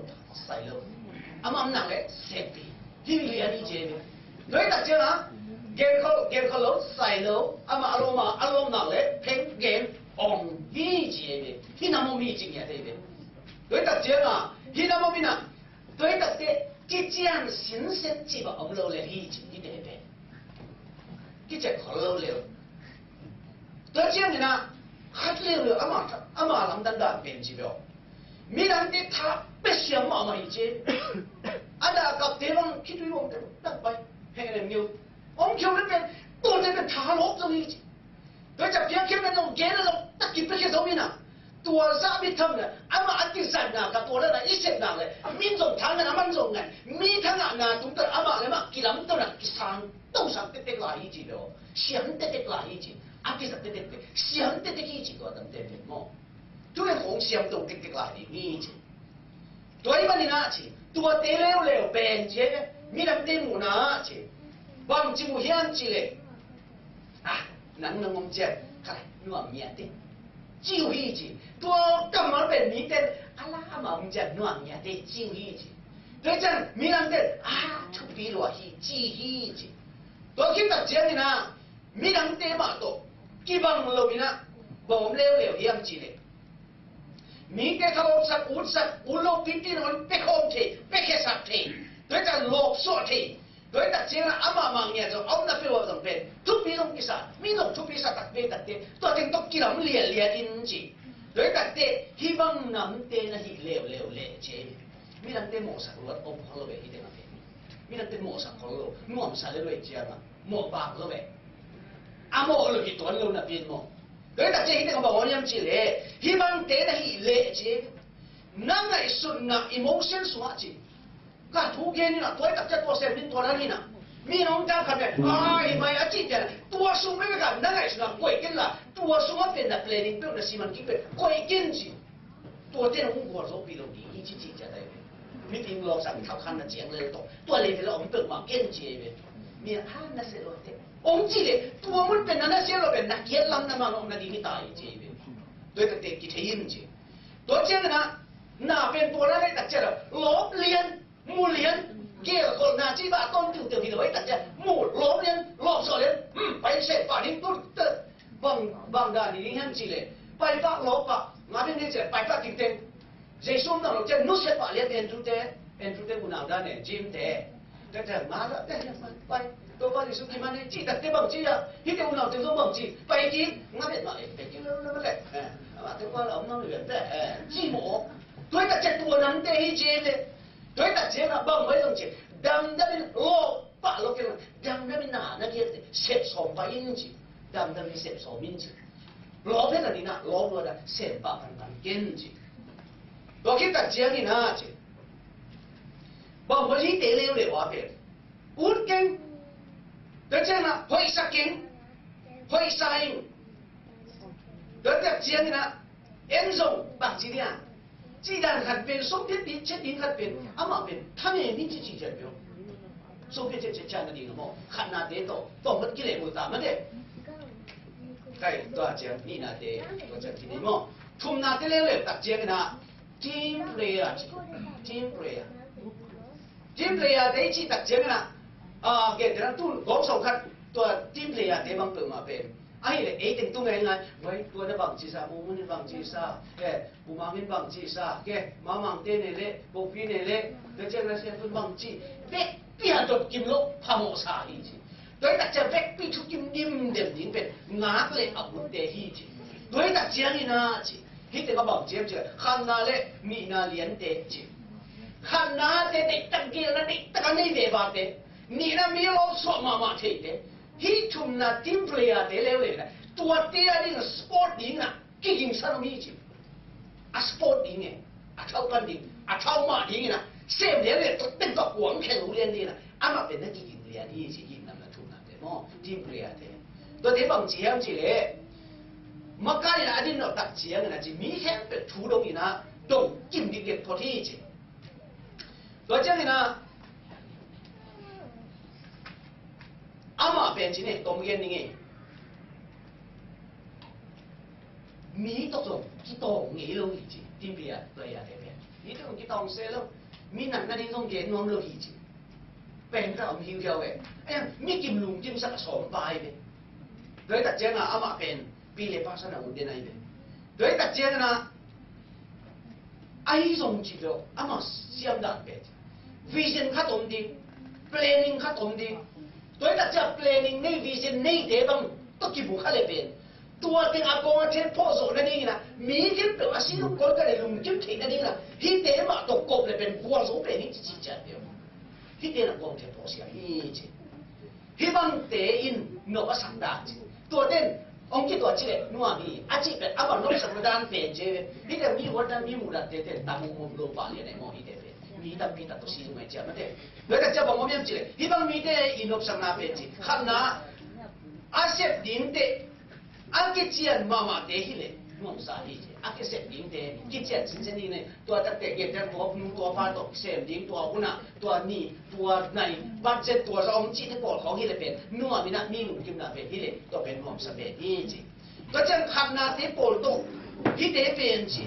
sai lo. Amah om nak le sep ding hih lian hi ci. Doi tak ciang a gel khol gel khol lo sai lo. Amah a lawm a a lawm nak le pheng gen om hi ci. Hih nam om hi ci ngiat hi. Doi tak ciang a hih nam om hi na. Tua hi takte kician sinsen cih bang om lo le hi ci hi te pen. Kician khol lo le. Tua ciangin ah khat leuleu ama ama lamdang dan pen ci beuh. Midangte tha pia siam mahmah hi ci. A dah kapte bang khitui bawngte bang tak pai. Heh nem ngiu. Om khiau le pen tuate pen tha lawp zong hi ci. Tua ciang piang khiam na zong gen a zong tak kipiakhia zo hi na. Tua zah mi tham na amah a kizatna ka tua na i sepna le min zong thang ngan a man zong ngan mi thangahna tung pen amah le amah kilamto na kisang to sang tektek lai hi ci lo. Siam tektek lai hi ci. A kizat tektek siam tektek hi ci tua tamte pen maw. Tu le khong siam to tektek lai ding hi ci. Tua ahih manin ah ci tuate leuleu pen ci midangte muhna ah ci bang ci mu hiam ci le. Ah, nang nang om ciat kha nuam ngiate ci uh hi ci. Tua kammal pen mite a la ama om ciat nuam ngiate ci uh hi ci. Tua ciang midangte ah thupi lua hi ci hi ci. Tua khit tak ciangin ah midangte mah tawh kibang lo in ah bawm leuleu hiam ci le. Mite kha lawpsak utsak ut lo pipi nawn pia khawm thei pia khiasak thei. Tua hi tak lawpsuah thei. Tua hi tak ciangin amah mah ngiat zong a omna peuh ah zong pen thupi zong kisa mi zong thupi sa takte takte tua teng tawh kilam lianlian in ci. Tua hi takte hih bang namte na hih leuleu leh ci. Midangte mawhsak luat om khol lo ve hih teng a pen. Midangte mawhsak khol lo nuamsa le luai ciangah mawh bak lo ve. A mawh lo hi tuan lo na pian maw. Tua hi tak ciang hih teng a bang aw niam ci le hih bangte na hih leh ci. Na ngaihsutna emotion sungah ci. Ka thu gen inah tua hi tak ciang tua sem din tua nan inah mi nong tang khat ve ai mai a cih pian tua sung veve ka na ngaihsutna koih ken la tua sungah pen na planning peuh na siman kik peuh koih ken ci. Tuate na hong gual zo pi lo ding hi ci ci cia tai ve. Mipi hong lawngsak mi khauh khan na ciang lel tawh tua lei ve la om peuhmah ken ci ei ve. Mi a na se lo te ong ci le tua mun pen na na se lo pen na kiat lam na mang om na ding hi ta hi ci ei ve. Tua hi takte kithei in ci. Tua ciang na na pen tua na lei tak cia lo lawp lian mu lian gel kholhna ci ba tawn tiuteu hi lo ei tak cia mu lawp lian lawp zawh lian. Hmm, pai se pa ding tu te. Bang bang dan hi ding hiam ci le pai pah lawp pah nga ding hi ci le pai pah tingteng. Jesu om dang lo cian nusia pah lian Andrew te, Andrew te unau dan e, Jim te. Te te ma la te pai. To pa Jesu ki man e ci tak te bang ci ya. Hi te unau te zong bang ci. Pai ki nga bet ma e pe ki lo lo le. Eh, ma te pa la om nang le te. Eh, ci mo. Tua hi tak cian tua nang te hi ci te. Tua hi tak cian a bang bai zong ci. Dam dam in lo pah lo ke dam dam in na na ki te. Sep som pa in ci. Dam dam in sep som in ci. Lawp hen a ding ah lawp luat ah sem pah panpan ken ci. Tua khit tak ciangin ah ci bang hua hite leuleu a pen ut keng. Tua ciangin ah hoihsa keng. Hoihsa in. Tua tak ciangin ah En zong bangci dia, cih dan khat pen, sawm phiat ding, ciat ding khat pen, amah pen thanem hi ci ci ciat peuh. Sawm phiat ciat ciat ciat na ding a maw, khatnate tawh tawm mat kileh mu ta mate. Kai tua ciang nihnate tua ciang ci ding maw. Thumnate leuleu tak ciangin ah team player ci, team player. Team player te i cih tak ciangin ah, a, gentehna tun gawp sawm khat tua team player te bang peuhmah pen. Ahih leh ei teng tung ngaingai, vai tua na bangci sa, mumun in bangci sa, eh, bumang in bangci sa, ke, mamang te ne le, bopi ne le, tua ciang na sian tun bangci, vekpi a dot kim lo, phamawh sa hi ci. Tua hi tak ciang vekpi thukim dimdem ding pen, ngak le a butte hi ci. Tua hi tak ciangin ah ci. Hih teng a bang ci hiam cih leh, khatna le nihna liante ci. Khatnate deihtak gelna deihtak a nei vevate, nihna mi lawp suah mahmah theite, hih thumna team player te leuleu na, tuate a ding a sport ding a kigingsan om hi ci. A sport ding e, a thaupan ding, a thau mah ding in a, sem lian le tok teng tok kuang khel uh lian ding in a, amah pen na kiging lian hi ci, hih namna thumnate maw, team player te. Tuate bang ci hiam cih leh, makai in a din lo tak ciangin a ci, mi khempeuh thu dong in a dong kim dikdek phot hi ci. Tua ciangin a, amah pen ci ne, tom gen ning e. Mi tawh zong kitawng ngei lo hi ci, team player, player te pen. Mi tawh zong kitawng se lo, mi natna ding zong gen nuam lo hi ci. Pen ta om hiuhiau e. Ayan, mi kim lungkimsak a sawm pa hi ve. Tua hi tak ciangin a amah pen pi le pa san a ut den ahi ve. Tua hi tak ciangin a, ahi zong ci lo, amah siam dan pen. Vision khat om ding, planning khat om ding. Tua hi tak ciang planning nei, vision neite bang tawh kibu kha le pen. Tua teng a kawng a then phawh zawh nadingin a, mi khempeuh a si lungkawl ka le lungkim theih nadingin a, hihte mah tawh kop le pen gualzo pen hi ci ci ciat peuh. Hihte na kawng then phawh siam hi ci. Hih bangte in nop a sak dan ci. Tuate in hong kituat ci leh nuam hi a cih pen a bang nopsakna dan pen ci ve. Hihte mi huat dan mi muh dan tete tam muh lo pah lian e maw hihte pen. Mi tampi tak tawh si zong ai ciam mate. Tua tak ciang bang om hiam ci leh, hih bang mite i nopsakna pen ci. Khatna a sep dingte a kician mahmahte hi leh nuamsa hi ci. A kisep dingte kician cincian ding leh tua takte gentehna tua nu tua pa tawh sem ding, tua hun ah tua ni tua nai, budget tua za om cihte pawl khawng hi leh pen nuam in a mi lungkimna pen hi leh tua pen nuamsa pen hi ci. Tua ciang khatnate pawl tawh hihte pen ci.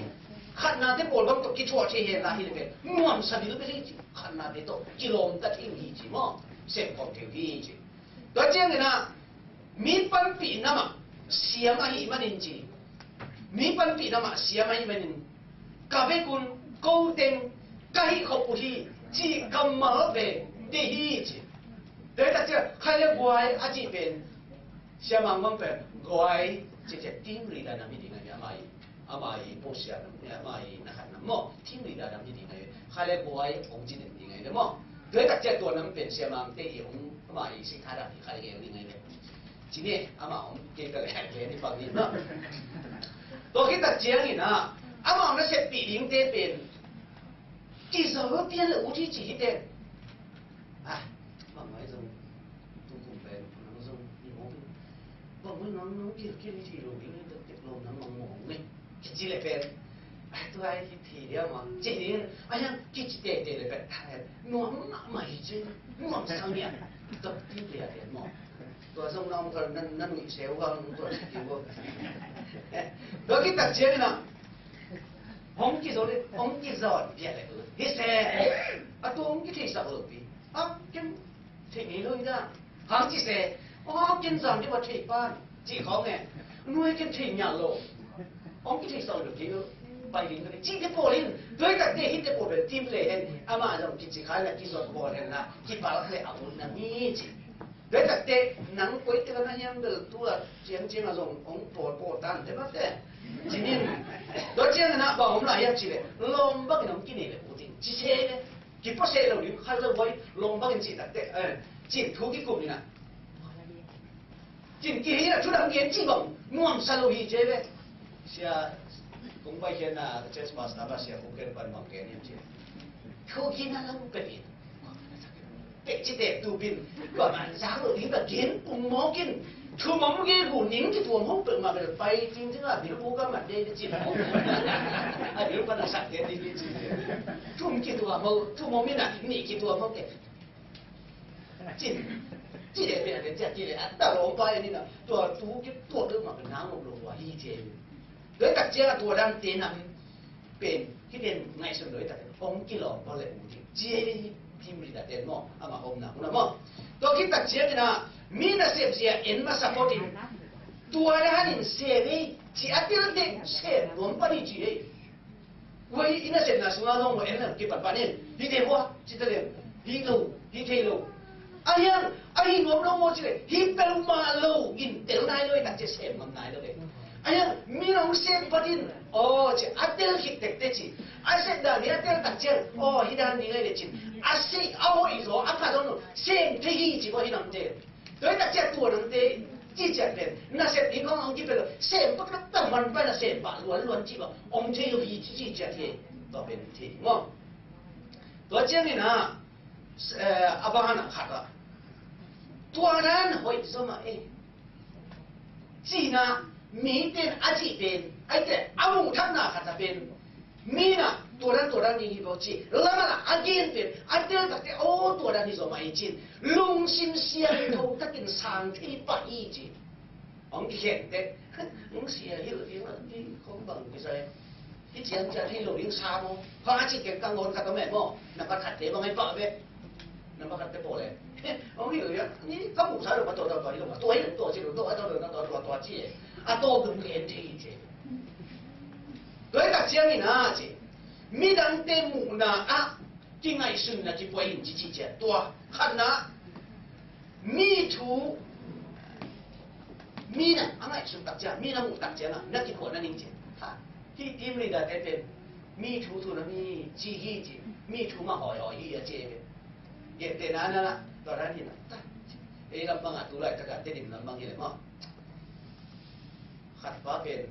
Khatnate pawl bang tawh kithuah thei hen la hi leh pen nuamsa bil pen hi ci. Khatnate tawh kilawmta thei uh hi ci maw, sem khawm thei uh hi ci. Tua ciangin a, mi panpihna mah siam ahih manin ci. Mi panpihna mah siam ahih manin, ka vekun ko teng ka hih khop uh hi cih kammal ve deih hi ci. Tua hi tak ciang khai le guai a cih pen, siamang bang pen guai ci ci, team leader na mi ding a hi a mai. Ama i posian, ama i na khat na maw, team leader dang hi ding ai, kha le buai ong ci den ding ai le maw. Tua tak ciang tua nam pen siamang te i ong ama i si kha dang hi kha le ding ai le. Ci ni ama ong ke ka le ke ni pang ni maw. Tua khit tak ciang in a, ama ong na sep pi ding te pen kizawh pian le u thi ci hi te. Ah, bang mai zong, tu kum pen, nang zong, ni mong, bang mai nang, nang kil, kil ni thi lo, ni tek tek lo, nang mong mong ni. Kici le pen, ah, tu ai ki thi dia ma, ci ni, ah, yang kici te te le pen, ah, nuam ma ma hi ci, nuam sang ya, tu ti dia te mo. Tua zong nang tua nan, nan ni se wa, nang tua si ki wa. Tua ki tak ciang na, hong kizawh le, hong kizawh bia le, hi se, a tu hong kitheisak lo pi. A, ken thei ngei lo hi da. Hang ci se, a, ken zan deuh a thei pan, ci khawng e. Nuai ken thei ngiat lo. Hong kitheisak lo kei lo. Pai ding lo. Ci te pawl in, tuai tak te hi te pawl bel team play hen. Ama zong kici khai na kizawh pawl hen na. Kipal le a un na mi ci. Tuai tak te, nang koi te ka na hiam bel tu a ciang ciang a zong hong pawl pawl tan te ma te. Ci nin. Tua ciang na ba hong la hiam ci le. Lom bak in hong kinei le u ting. Ci se le. Kipaw seh lo ding, khat lo boi, lawng bangin cih takte, eh, cih thu kikum in a. Cih kihi a thu dang gen cih bang, nuamsa lo hi ci ve. Sia, kong pai khian na, church pastor ba sia, kong gen pan bang gen hiam ci. Thu gen a lam pek in. Pek ci te tu bin, ba man zang lo ding ba gen pung mawk in. Thum om gegu ning kituam ho peuhmah bel pai cingcing a bil bu ka mat dei dei cin ho. A bil pan a sak dei dei dei cin. Thum kituam ho, thum om in a nih kituam ho kei. Cin. Ci dei pen a den ciat ci dei a ta lawm pai a ni na. Tua tu kituam peuhmah bel nang om lo tua hi cin. Tua hi tak ciang a tua dan te nam pen hih pen ngaihsun lo hi tak ciang hong kilawm bang le u ding ci hi. Team leader ten maw, amah omna hun ah maw. Tua khit tak ciangin ah mi nasep zia en masa phot in tua dan in sem hi ci a tel teh sem nuam pan hi ci hi. Ua i nasepna sungah zong ua en kipat pan in hih te hua ci ta leng hih lo hih thei lo. A hiang a hi nuam lo maw ci leh hih peuhmah lo in tel nai lo hi tak ciang sem ngam nai lo hi. A hiang mi nong sem pat in aw ci a tel khit tektek ci a sep dan hi a tel tak ciang aw hih dan ding ahi le cin a sep a hoih zaw a pha zaw no sem thei hi ci ua hi nang tel. Tua hi tak ciang tua nang te ci ciat pen nasep ding kong hong ci pen lo sem pak tak tak man pai na sem pah luan luan ci bang om thei lo hi ci ci ciat hi. Tua pen thei maw. Tua ciangin ah a bang a khat ah tua dan hoih zaw mah e. Cihna mi ten a cih pen a ite a muhthakna khat a pen mi na tua dan tua dan ding hi bawh ci lamah a gen pen a tel takte aw tua dan hi zaw mah hi cin lungsim siangtho takin sang thei pah hi ci. Hong kikhen teh hong sia hi lo ding a ding khong bang kisai. Hi ciang ciang hi lo ding sa maw pha a cih keng ka ngawn khat a meh maw na ka khat te bang ai pah ve. Nampak khat te pawl e. Hong hi lo ia ni ka muh sa lo ka tua tua tua hi lo ka tua hi lo tua ci lo tua tua tua tua tua tua ci e. A tua dum ke en thei hi ci. Tua hi tak ciangin a ci midangte muhna ah kingaihsunna kipuai in ci ci cian tua khatna mi thu mi na a ngaihsun tak ciang mi na muh tak ciang a na kikhuahna ning ci. Hih team leader te pen mi thu thu na mi ci hi ci mi thu mah hawihawi hi a ci e. Gentehna na na tua dan hi na ta ei lam bang a tu laitak a Tedim lam bang hi le maw. Khat pa pen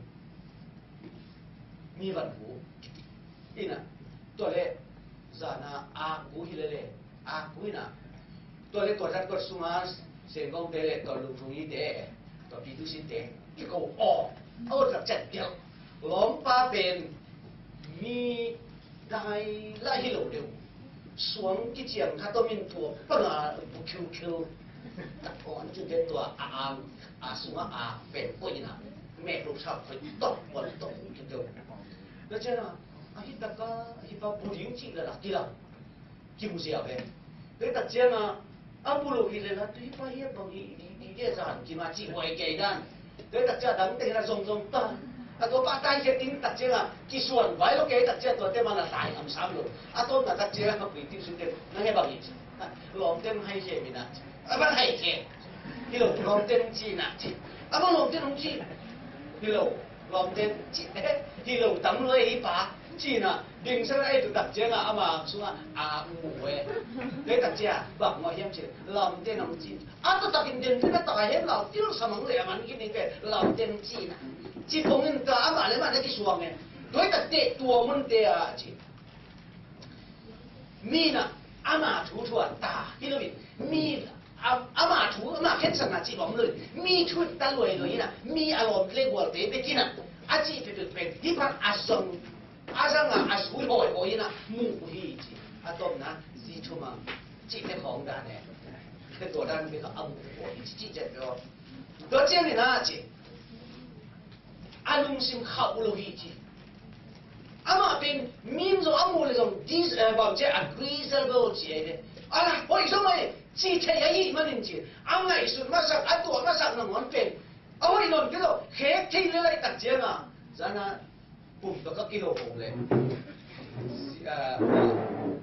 mi van hu hi na tua le zana a gu hi le le a gu hi na tua le tua zat tua sunga sengkong te le tua lungthung hi te tua pi tu sin te kiko aw a ot lak chat piau lawmpa pen mi dai la hi lo deuh. Suang kiciang khat om in tua panga bu khiu khiu. Aw an cun tua a ang a sunga a pen koih ina mek lo sa khoi tok wan tok kiu kiu. Na ciana a hi taka a hi pa bu ding cih la la kilang. Kimu sia ve. Tua hi tak cianga a bu lo hi le la tu hi pa hi a bang hi di di dia zan kima ci huai kei dan. Tua hi tak cianga dang teng la zong zong ta. A tua pa tai khia ting tak cianga kisuan vai lo kei tak cianga tua te man a lai ngam sam lo. A tawpna tak cianga a pui ting sun te na he bang hi ci. Lawm ten hai khia mi na ci. A bang hai khia. Hi lo lawm ten ci na ci. A bang lawm ten hong ci. Hi lo. Lawmten cih hi lo tam lo e hi pa. Cihna dingsan a ei tu tak cianga ama sunga a mu e. Lei tak cia bang maw hiam cih lawmten hong cih a tu takin den pen a tak a hen lau til samang le a man kini pe lawmten cihna. Ci pongin ta ama le ma na kisuang e. Doi tak te tua mun te a cih. Mi na ama thu thu a ta hi lo in mi a- ama thu ama khensatna cih bang lo in mi thu ta luai lo in a mi a lawm le gual te pe kina a cih pe pe pe hi pan a zong a zang a a sui hoi hoi in a mu hi ci a tom na zi thu ma cih te khong dan e. Te tua dan pe ka a mu hoi ci ci cet lo. Tua ciang in a ci a lungsim khauh lo hi ci. Amah pen min zong a muh le zong dis eh, bang cia a grizzle bel ci ai ve. Ala hoih zong ai ci thei a hih manin ci a ngaihsut masak a tuah masak nangawn pen a hoih nawn kei lo khek thei le laih tak cianga zana pum bek a kilo hong le.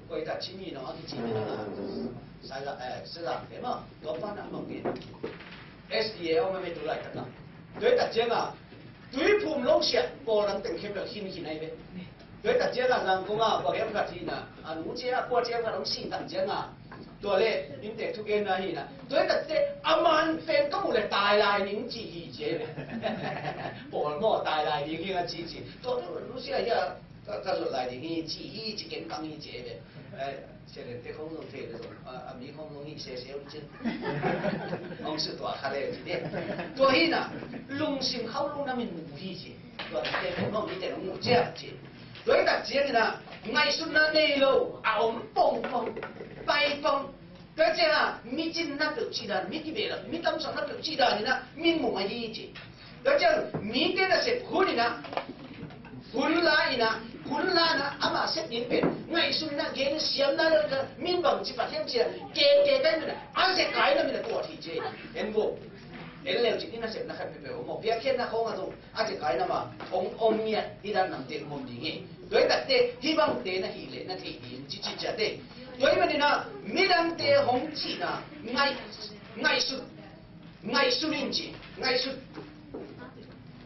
Koi ta chimi no a kici ni na. Sala eh sala ke ma. Tua pa na mang ke. S D A o ma me tu lai ta na. Tua tak cianga tui phum lo sia pawl dang teng khempeuh khin khin ai ve. Tua tak cianga Zangkong a pa hiam khat hi na a nu cia kua cia khat hong si tak cianga tua le inntek thugenna hi na tua tak te a man pen ka mu le tai lai ning ci hi cia ve. Pawl maw tai lai ning hi a ci ci tua nu cia hi a ka zot lai ning hi ci hi ci ken kang hi cia ve. Seren te khong zong thei le zong, a, a mi khong zong hi sese un cin. Hong su tua kha le ci de. Tua hi na, lungsim khauh lo na min mu hi ci. Tua te khong mi te hong mu ciak ci. Tua hi tak ciang ina, ngaihsutna nei lo, a om pongpong, pai pong. Tua ciang a, mi cin na peuh ci dan, mi kibeh lo, mi tamsak na peuh ci dan ina, min mu mai hi ci. Tua ciang, mite nasep hun ina, hun la ina, hun la ina, ama sep ding pen, ngaihsun ina, gen siam na lo ina, min bang ci phat hiam ci a, ke, ke kai mina, a ze kai na mina tua thi ce. En bo. En leu ci ni nasep na khat pepe, mo pia khian na khong a zong, a ze kai na ma, ong, ong ngiat, hi dan nam te mom ding e. Tua hi tak te, hi bang te na hi le, na thei ding, ci ci cia te. Tua hi man ina, midang te hong ci na, ngai, ngaihsun. Ngaihsun in ci, ngaihsun.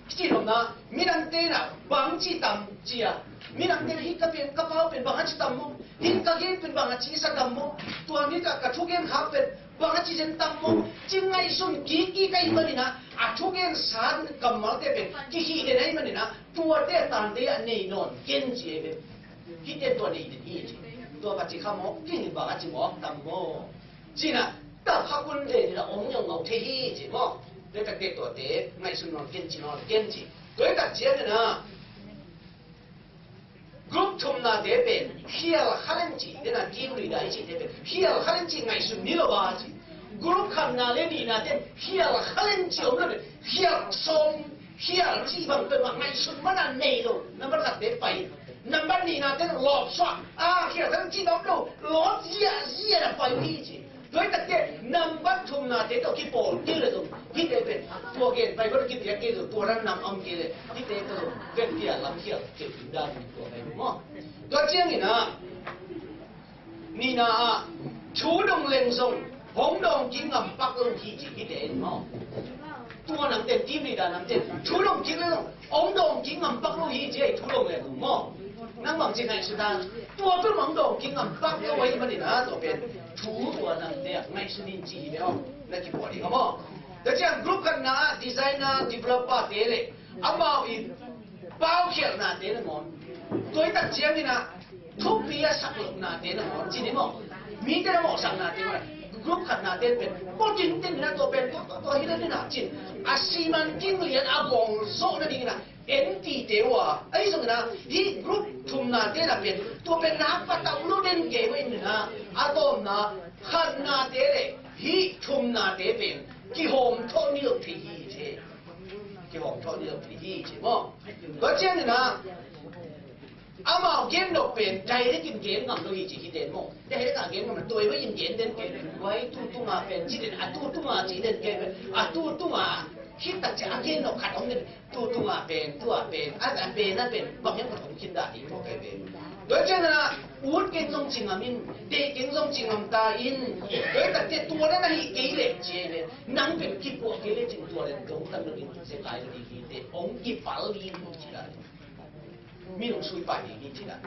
Kici nopna, midangte na bang ci tam ci a. Midangte na hih ka pen, ka pau pen bang a ci tam maw? Hih ka gen pen bang a ci sa tam maw? Tua ni ka, ka thugen khak pen bang a ci zen tam maw? Ci ngaihsun kiki ka hi man ina, a thugen sa kammalte pen kihih den a hi man ina, tuate tante a nei nawn ken ci e ve. Hihte tua nei den hi ci. Tua ka ci kha maw, kini bang a ci maw, tam maw? Cina, tak hakun le ni la ong nyong ngau thei hi ci maw. Tua tak te tua te, ngaihsun nawn ken ci nawn ken ci. Tua tak ciang na. Group thumna te pen, khial khalen ci, tena team leader ci te pen, khial khalen ci ngaihsun ni lo ba ci. Group khatna le nihna te, khial khalen ci om lo pen, khial sawm, khial ci bang pen ma ngaihsun mana nei lo. Number khat te pai. Number nihna te lawp suak. A, khial khalen ci bang lo, lawp zia, zia na pai hi ci. Tua hi tak te, nambat thumna te tawh kipawl kei le zong, hihte pen, tua gen Bible kipiak kei zong, tua ran nam om kei le, hihte tawh zong, ven pia lam khial kei dan tua pen maw. Tua ciangin a, nihna a, thu dong leng zong, hong dong kik ngam pak lo hi ci hihte in maw. Tua nang ten, team leader nang ten, thu dong kik leng zong, Ong dawng kik ngam pak lo hi ci a, i thu dong le dong maw. Nang bang ci ngaihsun a, tua pen ong dawng kik ngam pak lo ahi manin a, tua pen thu tua nang te a ngaihsun in ci hi ve aw. Na kipuah ding a maw. Tua ciang group khatna ah designer, developer te le amau in paukhialhna te nangawn, tua hi tak ciangin a thupi a sak lohna te nangawn ci ni maw. Mite na mawhsakna te nangawn, group khatna te pen pawtin ten na tua pen tua, tua, tua hi na ni na cin a siman king lian a bawng zawh nadingin a en tite uh a, ahi zongin a hih group thumna te na pen tua pen na patau lo den kei uh in a, a tawpna khatna te le hih thumna te pen kihawm thawh ni lo thei hi ci. Kihawm thawh ni lo thei hi ci maw. Tua ciangin a amau gen nop pen direct in gen ngam lo hi ci hi den maw. Direct a gen ngam lo, tua i va in gen den kei pen, wai tu tunga pen ci den, a tu tunga ci den kei pen, a tu tunga khit tak ci a gen nop khat om den, tu tunga pen, tua pen, a, a pen, a pen, bang hiam khat om khin dah hi maw kei pen. Tua ciangin a ut keng zong ci ngam in, deih keng zong ci ngam ta in, tua i tak ci tua na na hi kei leh ci hi pen, nang pen kipuah kei leh cin tua leh dong tan lo ding, se kai lo ding hi te, ong kipal ding ci dah. Min hong sui pai ding hi ci dah.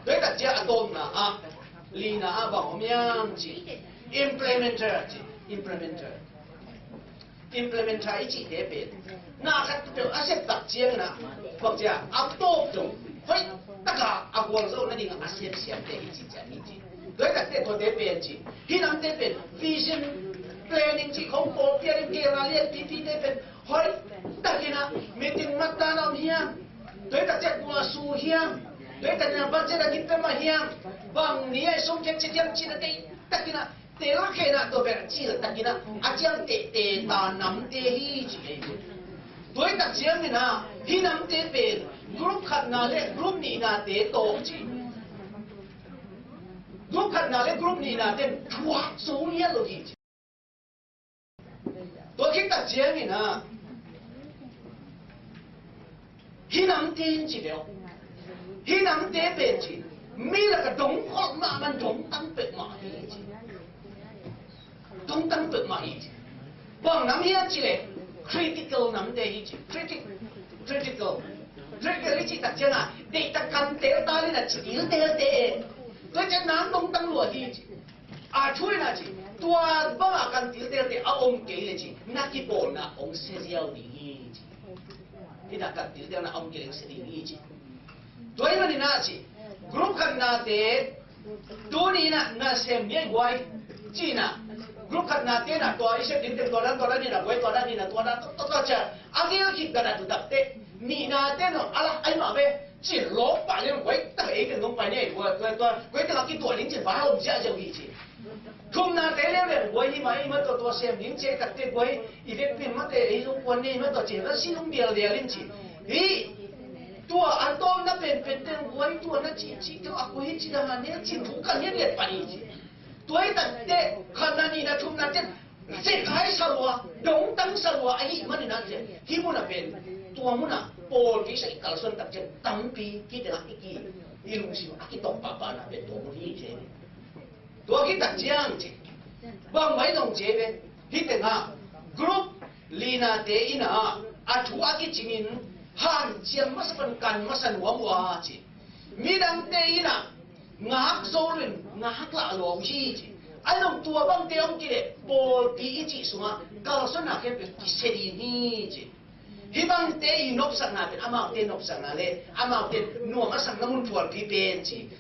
Tua hi tak ciang a tawpna ah, lina ah bang om hiam ci. Implementer ci, implementer. Implementer i cihte pen na khat peuh a sep tak ciangin a, bang ciang a tawp dong hoih taka a gualzo nading a sep siamte hi ci ciang hi ci. Tua hi tak te tuate pen ci. Hih namte pen vision, planning ci khong pawlpi a ding kei na lian pipi te pen hoih takin a meeting mat dan a om hiam? Tua hi tak ciang kua su hiam? Tua hi takin a budget a gim pia mah hiam? Bang ni a i sum khek cik hiam cih na kei takin a tel khena tua pen a cil takin a a ciang tehteh ta namte hi ci kei. Tua hi tak ciangin a hih namte pen group khatna le group nihna te tawh ci. Group khatna le group nihna ten thuak sung hial lo hi ci. Tua khit tak ciangin a hih namte in ci deuh. Hih namte pen ci mi lak a dong khol mahmah, dong tang peuhmah hi ci. Dong tang peuhmah hi ci. Bang nam hiam ci leh critical namte hi ci. Critic, critical. Critical hi ci tak ciang a deihtak kan tel ta le na ci dil tel te. Tua ciang nam dong tang lua hi ci. A thu in a ci, tua bang a kan tiltelte a om kei le ci, na kipawlna hong sia ziau ding hi ci. Hih na kan tiltelna a om kei le hong sia ding hi ci. Tua hi manin a ci, group khatnate Tuni in ah na sem ni ei guai. Ci-in ah group khatna te in ah tua i sep ding teng tua dan tua dan in ah guai tua dan in ah tua dan tua tua tua cia a gel khit dan a tu tak teh nihna te in ah ala ai mah ve. Ci lawm pah leng guai tak ei teng dong pai ni ei guai tua tua guai teng a kituah ding ci va om ziahziah uh hi ci. Thumna te leuleu guai hi mah ei mah tua tua sem ding ci ei tak teh guai i vekpi mah teh ei zong kuan ni ei mah tua ci va si zong bialbial in ci. Hi Tua a tawpna penpen teng guai tua na cihcih teuh a kua hi ci dangah ne cin thu kan hian liat pan hi ci. Tua hi tak teh khatna nihna thumna teng zekhai sa lua dongtang sa lua ahih manin ah ci. Hih munah pen tua munah pawlpi sa i kalsuan tak ciang tampi kitengah i ki i lungsim a kitawng pahpahna pen tua mun hi ci. Tua khit tak ciang ci bangmah i dong ci ve. Hih tengah group leader te in ah a thu a kicingin hanciam masa pan kan masa nuam uh a ci. Midangte in ah ngak zo loin ngak lah lua uh hi ci. A dong tua bangte om kileh pawlpi i cih sungah kalsuanna khempeuh kisia ding hi ci. Hih bangte i nopsakna pen amaute nopsakna le amaute nuam a sakna mun phualpi pen ci.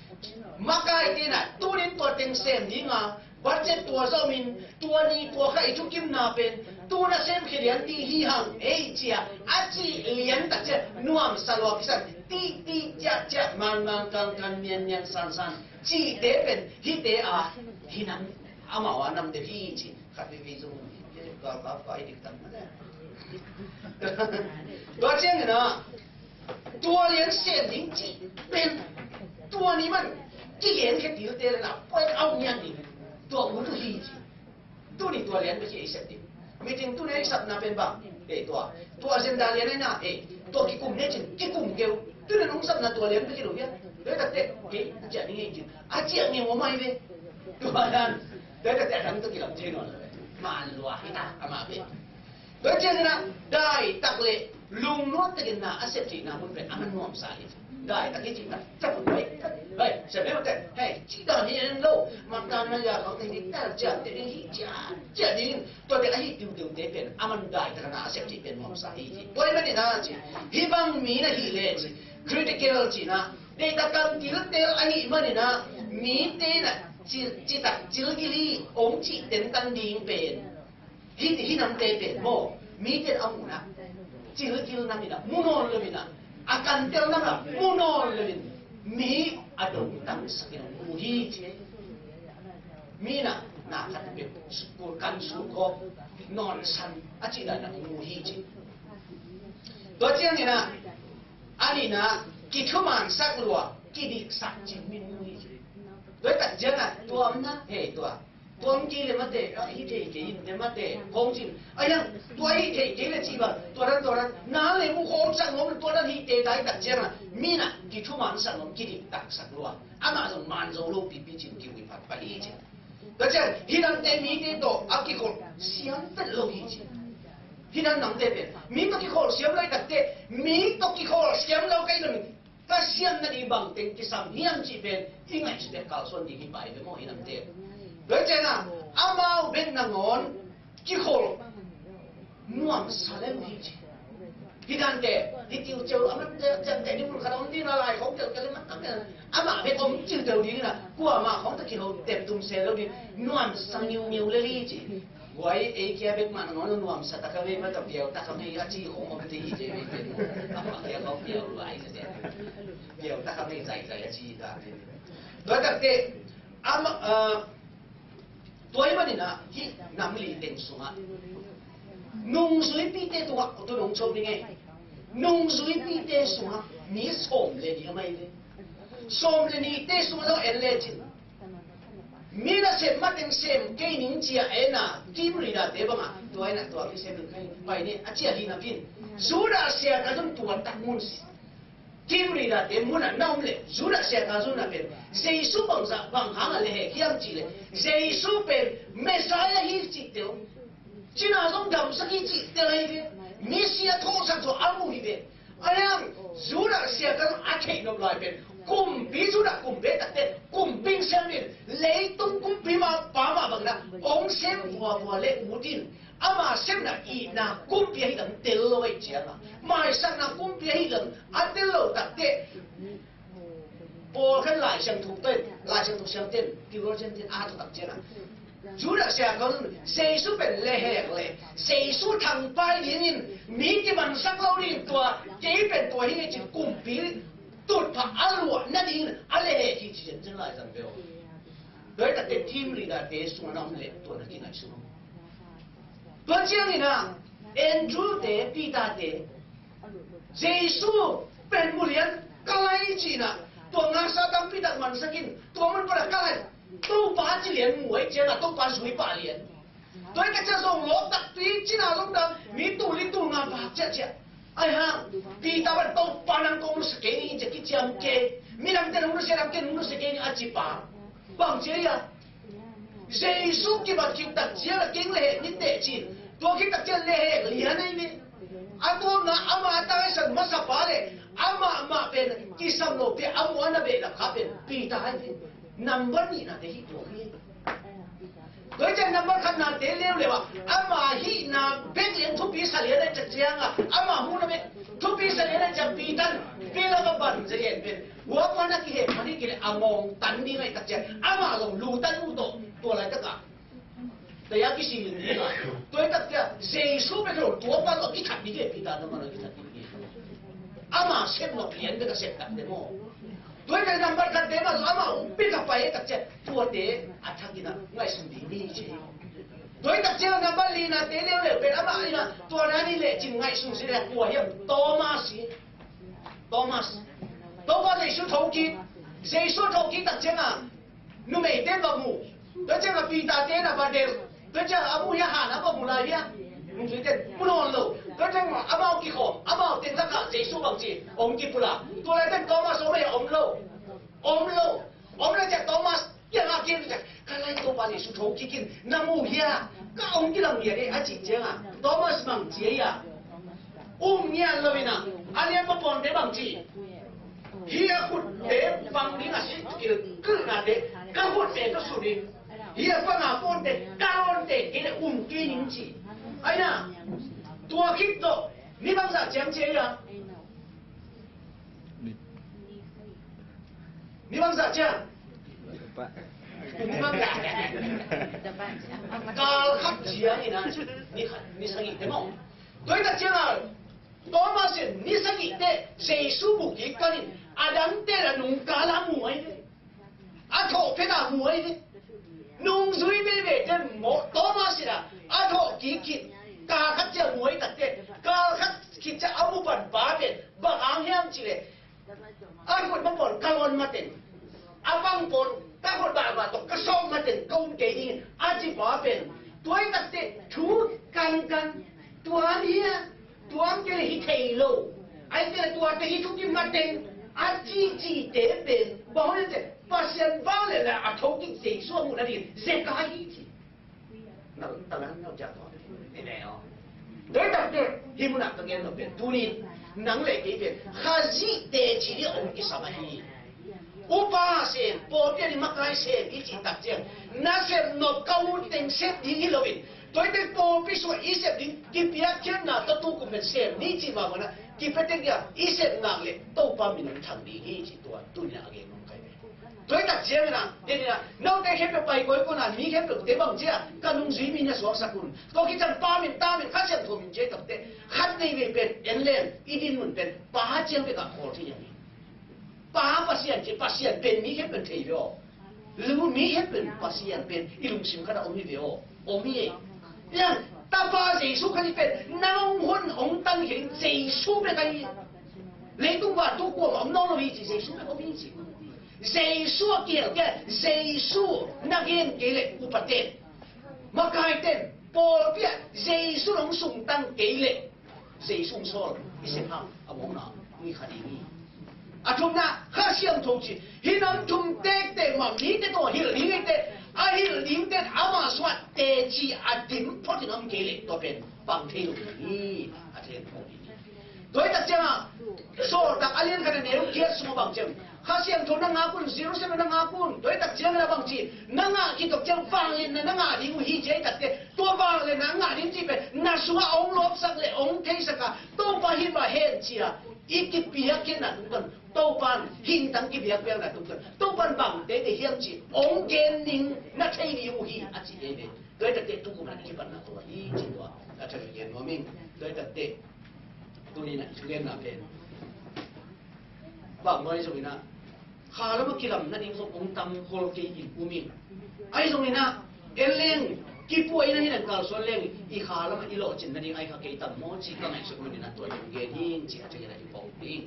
Makaite in ah tunin tua teng sem dinga budget tua zomin tua ni tua kha i thukimna pen tuna sem khia lian ding hi hang ei cia a cih lian tak cia nuamsa lua kisan ti ti ciah ciah man man kan kan mian mian san san cihte pen hihte a hi nam amau a nam deuh hi ci. Khat veve zong ka ka ka i dik tam na. Tua ciangin ah tua lian sem ding cih pen tua ni man kigen khe tilte le na point out nian ding tua ut uh hi ci. Tuni tua lian bek hi ei sep ding. Meeting tuni ei sapna pen bang ei tua tua agenda lian ei na ei tua kikum ne cin kikum keu. Tuni nong sapna tua lian bek hi lo hian. Tua tak teh ei ciah ding ei cin a ciah ngeu a mai ve. Tua dan tua tak teh a dang tua kilam cin on lo ve. Man lua hi ta amah ve. Tua ciangin ah dai tak le lungnuam takin na a sep cihna mun pen a man nuamsa hi. Dai tak hi cihna tak un bai bai sep le mate hei cih dan hi en lo. Mangkang na ya khawng te hi tal ciah te hi ciah ciah ding tua te ahi diudeu te pen a man dai tak na a sep cih pen nuamsa hi ci. Tua hi manin ah ci hih bang mi na hi le ci critical cihna dei tak kan tiltel ahi manin ah mite in ah ci tak cilgili ong cih tentan ding pen Hih, hih namte pen maw, mite a muhna, cilkil nam inah, mu nawn lo inah, a kantel nam inah, mu nawn lo in, mi a dongtang sakin mu hi ci. Mi inah, na khat peuh, kan sukkhawk, nawnsan, a cih dan inah mu hi ci. Tua ciang inah, a nihna, kithumansak lua, kidiksak cin min mu hi ci. Tua tak ciang ah, tua omna, hei tua. Tua om kei le mate, ah, hi thei kei in le mate, khawng cin. A hiang, tua hi thei kei le ci bang, tua dan, tua dan, na le mu khawng sang om, tua dan hi te dai tak ciang a, mi na, kithuman sang om, kidiktak sak lua. Amah zong man zo lo pipi cin, kiui phat pah hi cin. Tua ciang, hi dangte mite tawh, a kikhol, siam vet lo hi cin. Hi dang dangte pen, mi tawh kikhol siam lo hi takte, mi tawh kikhol siam lo kei lo hi. Ka siam nading bang teng kisam hiam cih pen i ngaihsut pen kalsuan ding hi pai ve maw hi namte. Tua ciangin amau bek nangawn kikhol nuamsa lem hi ci. Hi dante, hi tiuceu a man te, te, te, ni mun khat a om ding a lai khawng teuh teuh le man tam le amah bek om ciuteu ding in a kuamah khawng tawh kiho tep tum se lo ding nuamsa ngiungeu lel hi ci. Guai ei kia bek mah nangawn nuamsa taka vei mah ta piau taka mei a ci khong om te hi ce vei te. A pa kia khong piau luai ka te. Piau taka mei zai zai a ci ta te. Tua tak te ama tua i manin a hi nam li teng sungah nungzuipite tungah tu nong chok ding ei. Nungzuipite sungah mi sawm le ni a mai ve. Sawm le nite sungah zong en le cin. Mi nasep mateng sem kei ning cia ena Team Leader te bangah tua ena tua kisem ning kei pai ni a cia hi napin Judah siaka zun tua tak mun Team Leader te munah na om le Judah siaka zun na pen Jesu bangzah bang hangah le he hiam cih le Jesu pen Messiah hi cih teu. Cina zong damsak hi cih tel ahi ve. Misia thawhsak zaw a mu hi ve. Ahiang Judah siakal a theih nop lai pen kumpi Judah kumpi takte kumping siamin leitung kumpi ma pa mah bangna ong sem vuavua le utin ama semna ihna kumpi ahi lam tel lo ahi cianga maisakna kumpi ahi lam a tel lo takte Paul khan Lai Siangtho ten, Lai Siangtho siam ten, theologian ten a thawh tak ciangin, Judah siangtho in Jesu pen lehhek le Jesu thangpai dingin mi kimansak lo ding, tua kei pen tua hi ci kumpi tutphah a luah nadingin a lehhek hi ci ciangin Lai Siangtho. Tua hi takteh thim leader te sungah na om leh tua na kingaihsun. Tua ciangin ah Andrew te, Peter te, Jesu pen mulian ka lai cihna, tua ngaksa tampi tak mansakin, tua mun pana ka lai, Topa ci lian mu ai ciangin, Topa zui pah lian. Tua hi ka cia zong lawp takpi cina zong dang, mi tul li tul nga bak ciahciah. Ai hang, Peter ban Topa nang kong nusia kei ni, cia kiciam kei. Midang ten hong nusia, dang ten hong nusia kei ni, a ci pa. Bang cia ia. Jesu kibat khit tak ciang a keng lehhek ni teh cin. Tua khit tak ciang lehhek lian ahi ve. A tua nga ama a taisan masa pa le amah mah pen kisam lo pia a muan a behlap kha pen Peter ahi ve. Number nihna te hi tua hi. Tua hi ciang number khatna te leuleu ah ama hihna bek lian thupi sa lian ahi tak ciang a ama huna bek thupi sa lian ahi ciang Peter in behlap a ban cia lian pen. Hua pan a kihek man hi kei leh a ngawng tan ding ahi tak ciang amah zong lu tan uh tawh tua laitak ah taya kisi ding a. Tua hi tak ciang Jesu bek lo tua pan a kithat ding hi, Peter na man a kithat ding hi. Ama sep nop lian bek a sep tak te maw. Tua hi tak number khat te mah zong ama uh bek a pai tak ciang tuate a thakin a ngaihsun ding hi ci. Tua hi tak ciang number lina te leuleu pen ama ina tua na ni leh cin ngaihsun si leh kua hiam? Thomas hi. Thomas. Topa Jesu thokik. Jesu thokik tak ciangin numeite va mu. Tua ciangin Peter te na va del. Tua ciangin a mu hia, hana va mu lai hia? Mu tuite mu nawn lo. Tua ciangin amau kikhawm, amau te lakah Jesu bang ci hong kipulak. Tua lai ciang Thomas om hia? Om lo. Om lo. Om lo ciang Thomas Piang a kien ka lai Topa Jesu thokik in na mu hia? Ka hong kilang hia de a cih ciangin Thomas bang ci a hia? Um ngian lo in a, a lian papawnte bang ci? Hih a khutte pang ding a si kilkilnate ka khutte ka sut in, hih a pang a pawnte ka lawnte kei le um kei ning ci. Aina tua khit tawh mi bangzah ciang ci a hia? Ni bangzah ciang? Ni bangzah ciang? Kal khat ciangin a, ni khat, ni sagih te maw. Tua hi tak ciangin Thomas in ni sagih te Jesu buk kik panin a dangte la nung kal a mu ahi ve. A thawh phet a mu ahi ve. Nungzui veve ten maw Thomas in a, a thawh kik khit kal khat ciang mu ahi tak te, kal khat khit ciang a mu pan pa pen bang hang hiam cih leh a khut mapawn ka lawn mateng, a pang pawn ka khut bahbah tawh ka sawm mateng ka um kei ding a ci pa pen. Tua hi takte thu kankan, tuam hia, tuam kei le hi thei lo, ai kei le tuate hi thukim mateng a cihcihte pen bang hong hiam cih leh Pasian vangliatna a thokik Jesu a muhna dingin zeka hi ci. Nang talan nau ja to ni le o. Doi tak te hi muna ka gen lo pen tuni nang le kei pen Khazih teci ding hong kisam ahi. Upa sem, pawlpi a ding makai sem i cih tak ciang nasep nop ka ut teng sep ding hi loin, doi tak pawlpi sungah i sep ding kipiakkhiatna tawh tu kum pen sem ni cih mah bangin a kipia tek ding a i sep nak le Topa min hong thang ding hi cih tua tuni a gen nong kai ve. Tua hi tak ciangin a, den in a, note khempeuh pai kawikawi na, mi khempeuh te bang ci a, ka nungzui mi na suaksak un. Tua khit ciang Pa min, Ta min, Kha Siangtho min ci a hi takte, khat nei vei pen en leng, i dinmun pen Pa ciang bek a khawl thei hi. Pa Pasian ci, Pasian pen mi khempeuh thei ve aw. Lu mi khempeuh Pasian pen i lungsim khat ah om hi ve aw. Om hi e. Piang, Tapa Jesu Khazih pen nang hong hun hong tang hi, Jesu bek ahi. Leitung vantung kuamah om nawn lo hi ci, Jesu bek om hi ci. Jesu a kihelkhiat, Jesu na gen kei leh upa ten, makai ten, pawlpi ah Jesu hong sungtang kei leh Jesu hong sawl i sep hang a mawkna mi kha ding hi. A thumna, Kha Siangtho ci. Hih nam thum tektek mah mite tawh hilh ding hi teh, a hilh dingte in ama sungah teci a dim phot in om kei leh tua pen pang thei lo ding hi. A thei phot ding hi. Tua hi tak ciangin sawltak a lian khat a neu giat sungah bang ciang, Kha Siangtho na ngak un, Jerusalem na ngak un. Tua hi tak ciangin a bang ci, na ngah khit tawh ciang vangliatna na ngah ding uh hi ci a hi takte, tua vangliatna ngah ding cih pen na sungah hong lawpsak le hong theisak a, Topa hih bang hen ci a I kipiak kei na tungtawn Topan hintang kipiak piak na tungtawn Topan bangte te hiam ci hong gen ning na thei ding uh hi a ci ei ve. Tua hi takte tu kum na kipan na tua hi ci tua a thei gen nuam ing. Tua hi takte tuni na i thugenna pen bang nuai zong ina kha lama kilam nading zong hong tam khol kei in um in. Ai zong ina en leng kipuai na hi nan kalsuan leng i kha lama i lawhcin nading ai kha kei tam maw ci ka ngaihsut man ina tua i hong gen hi ci a thei ina i pau ding.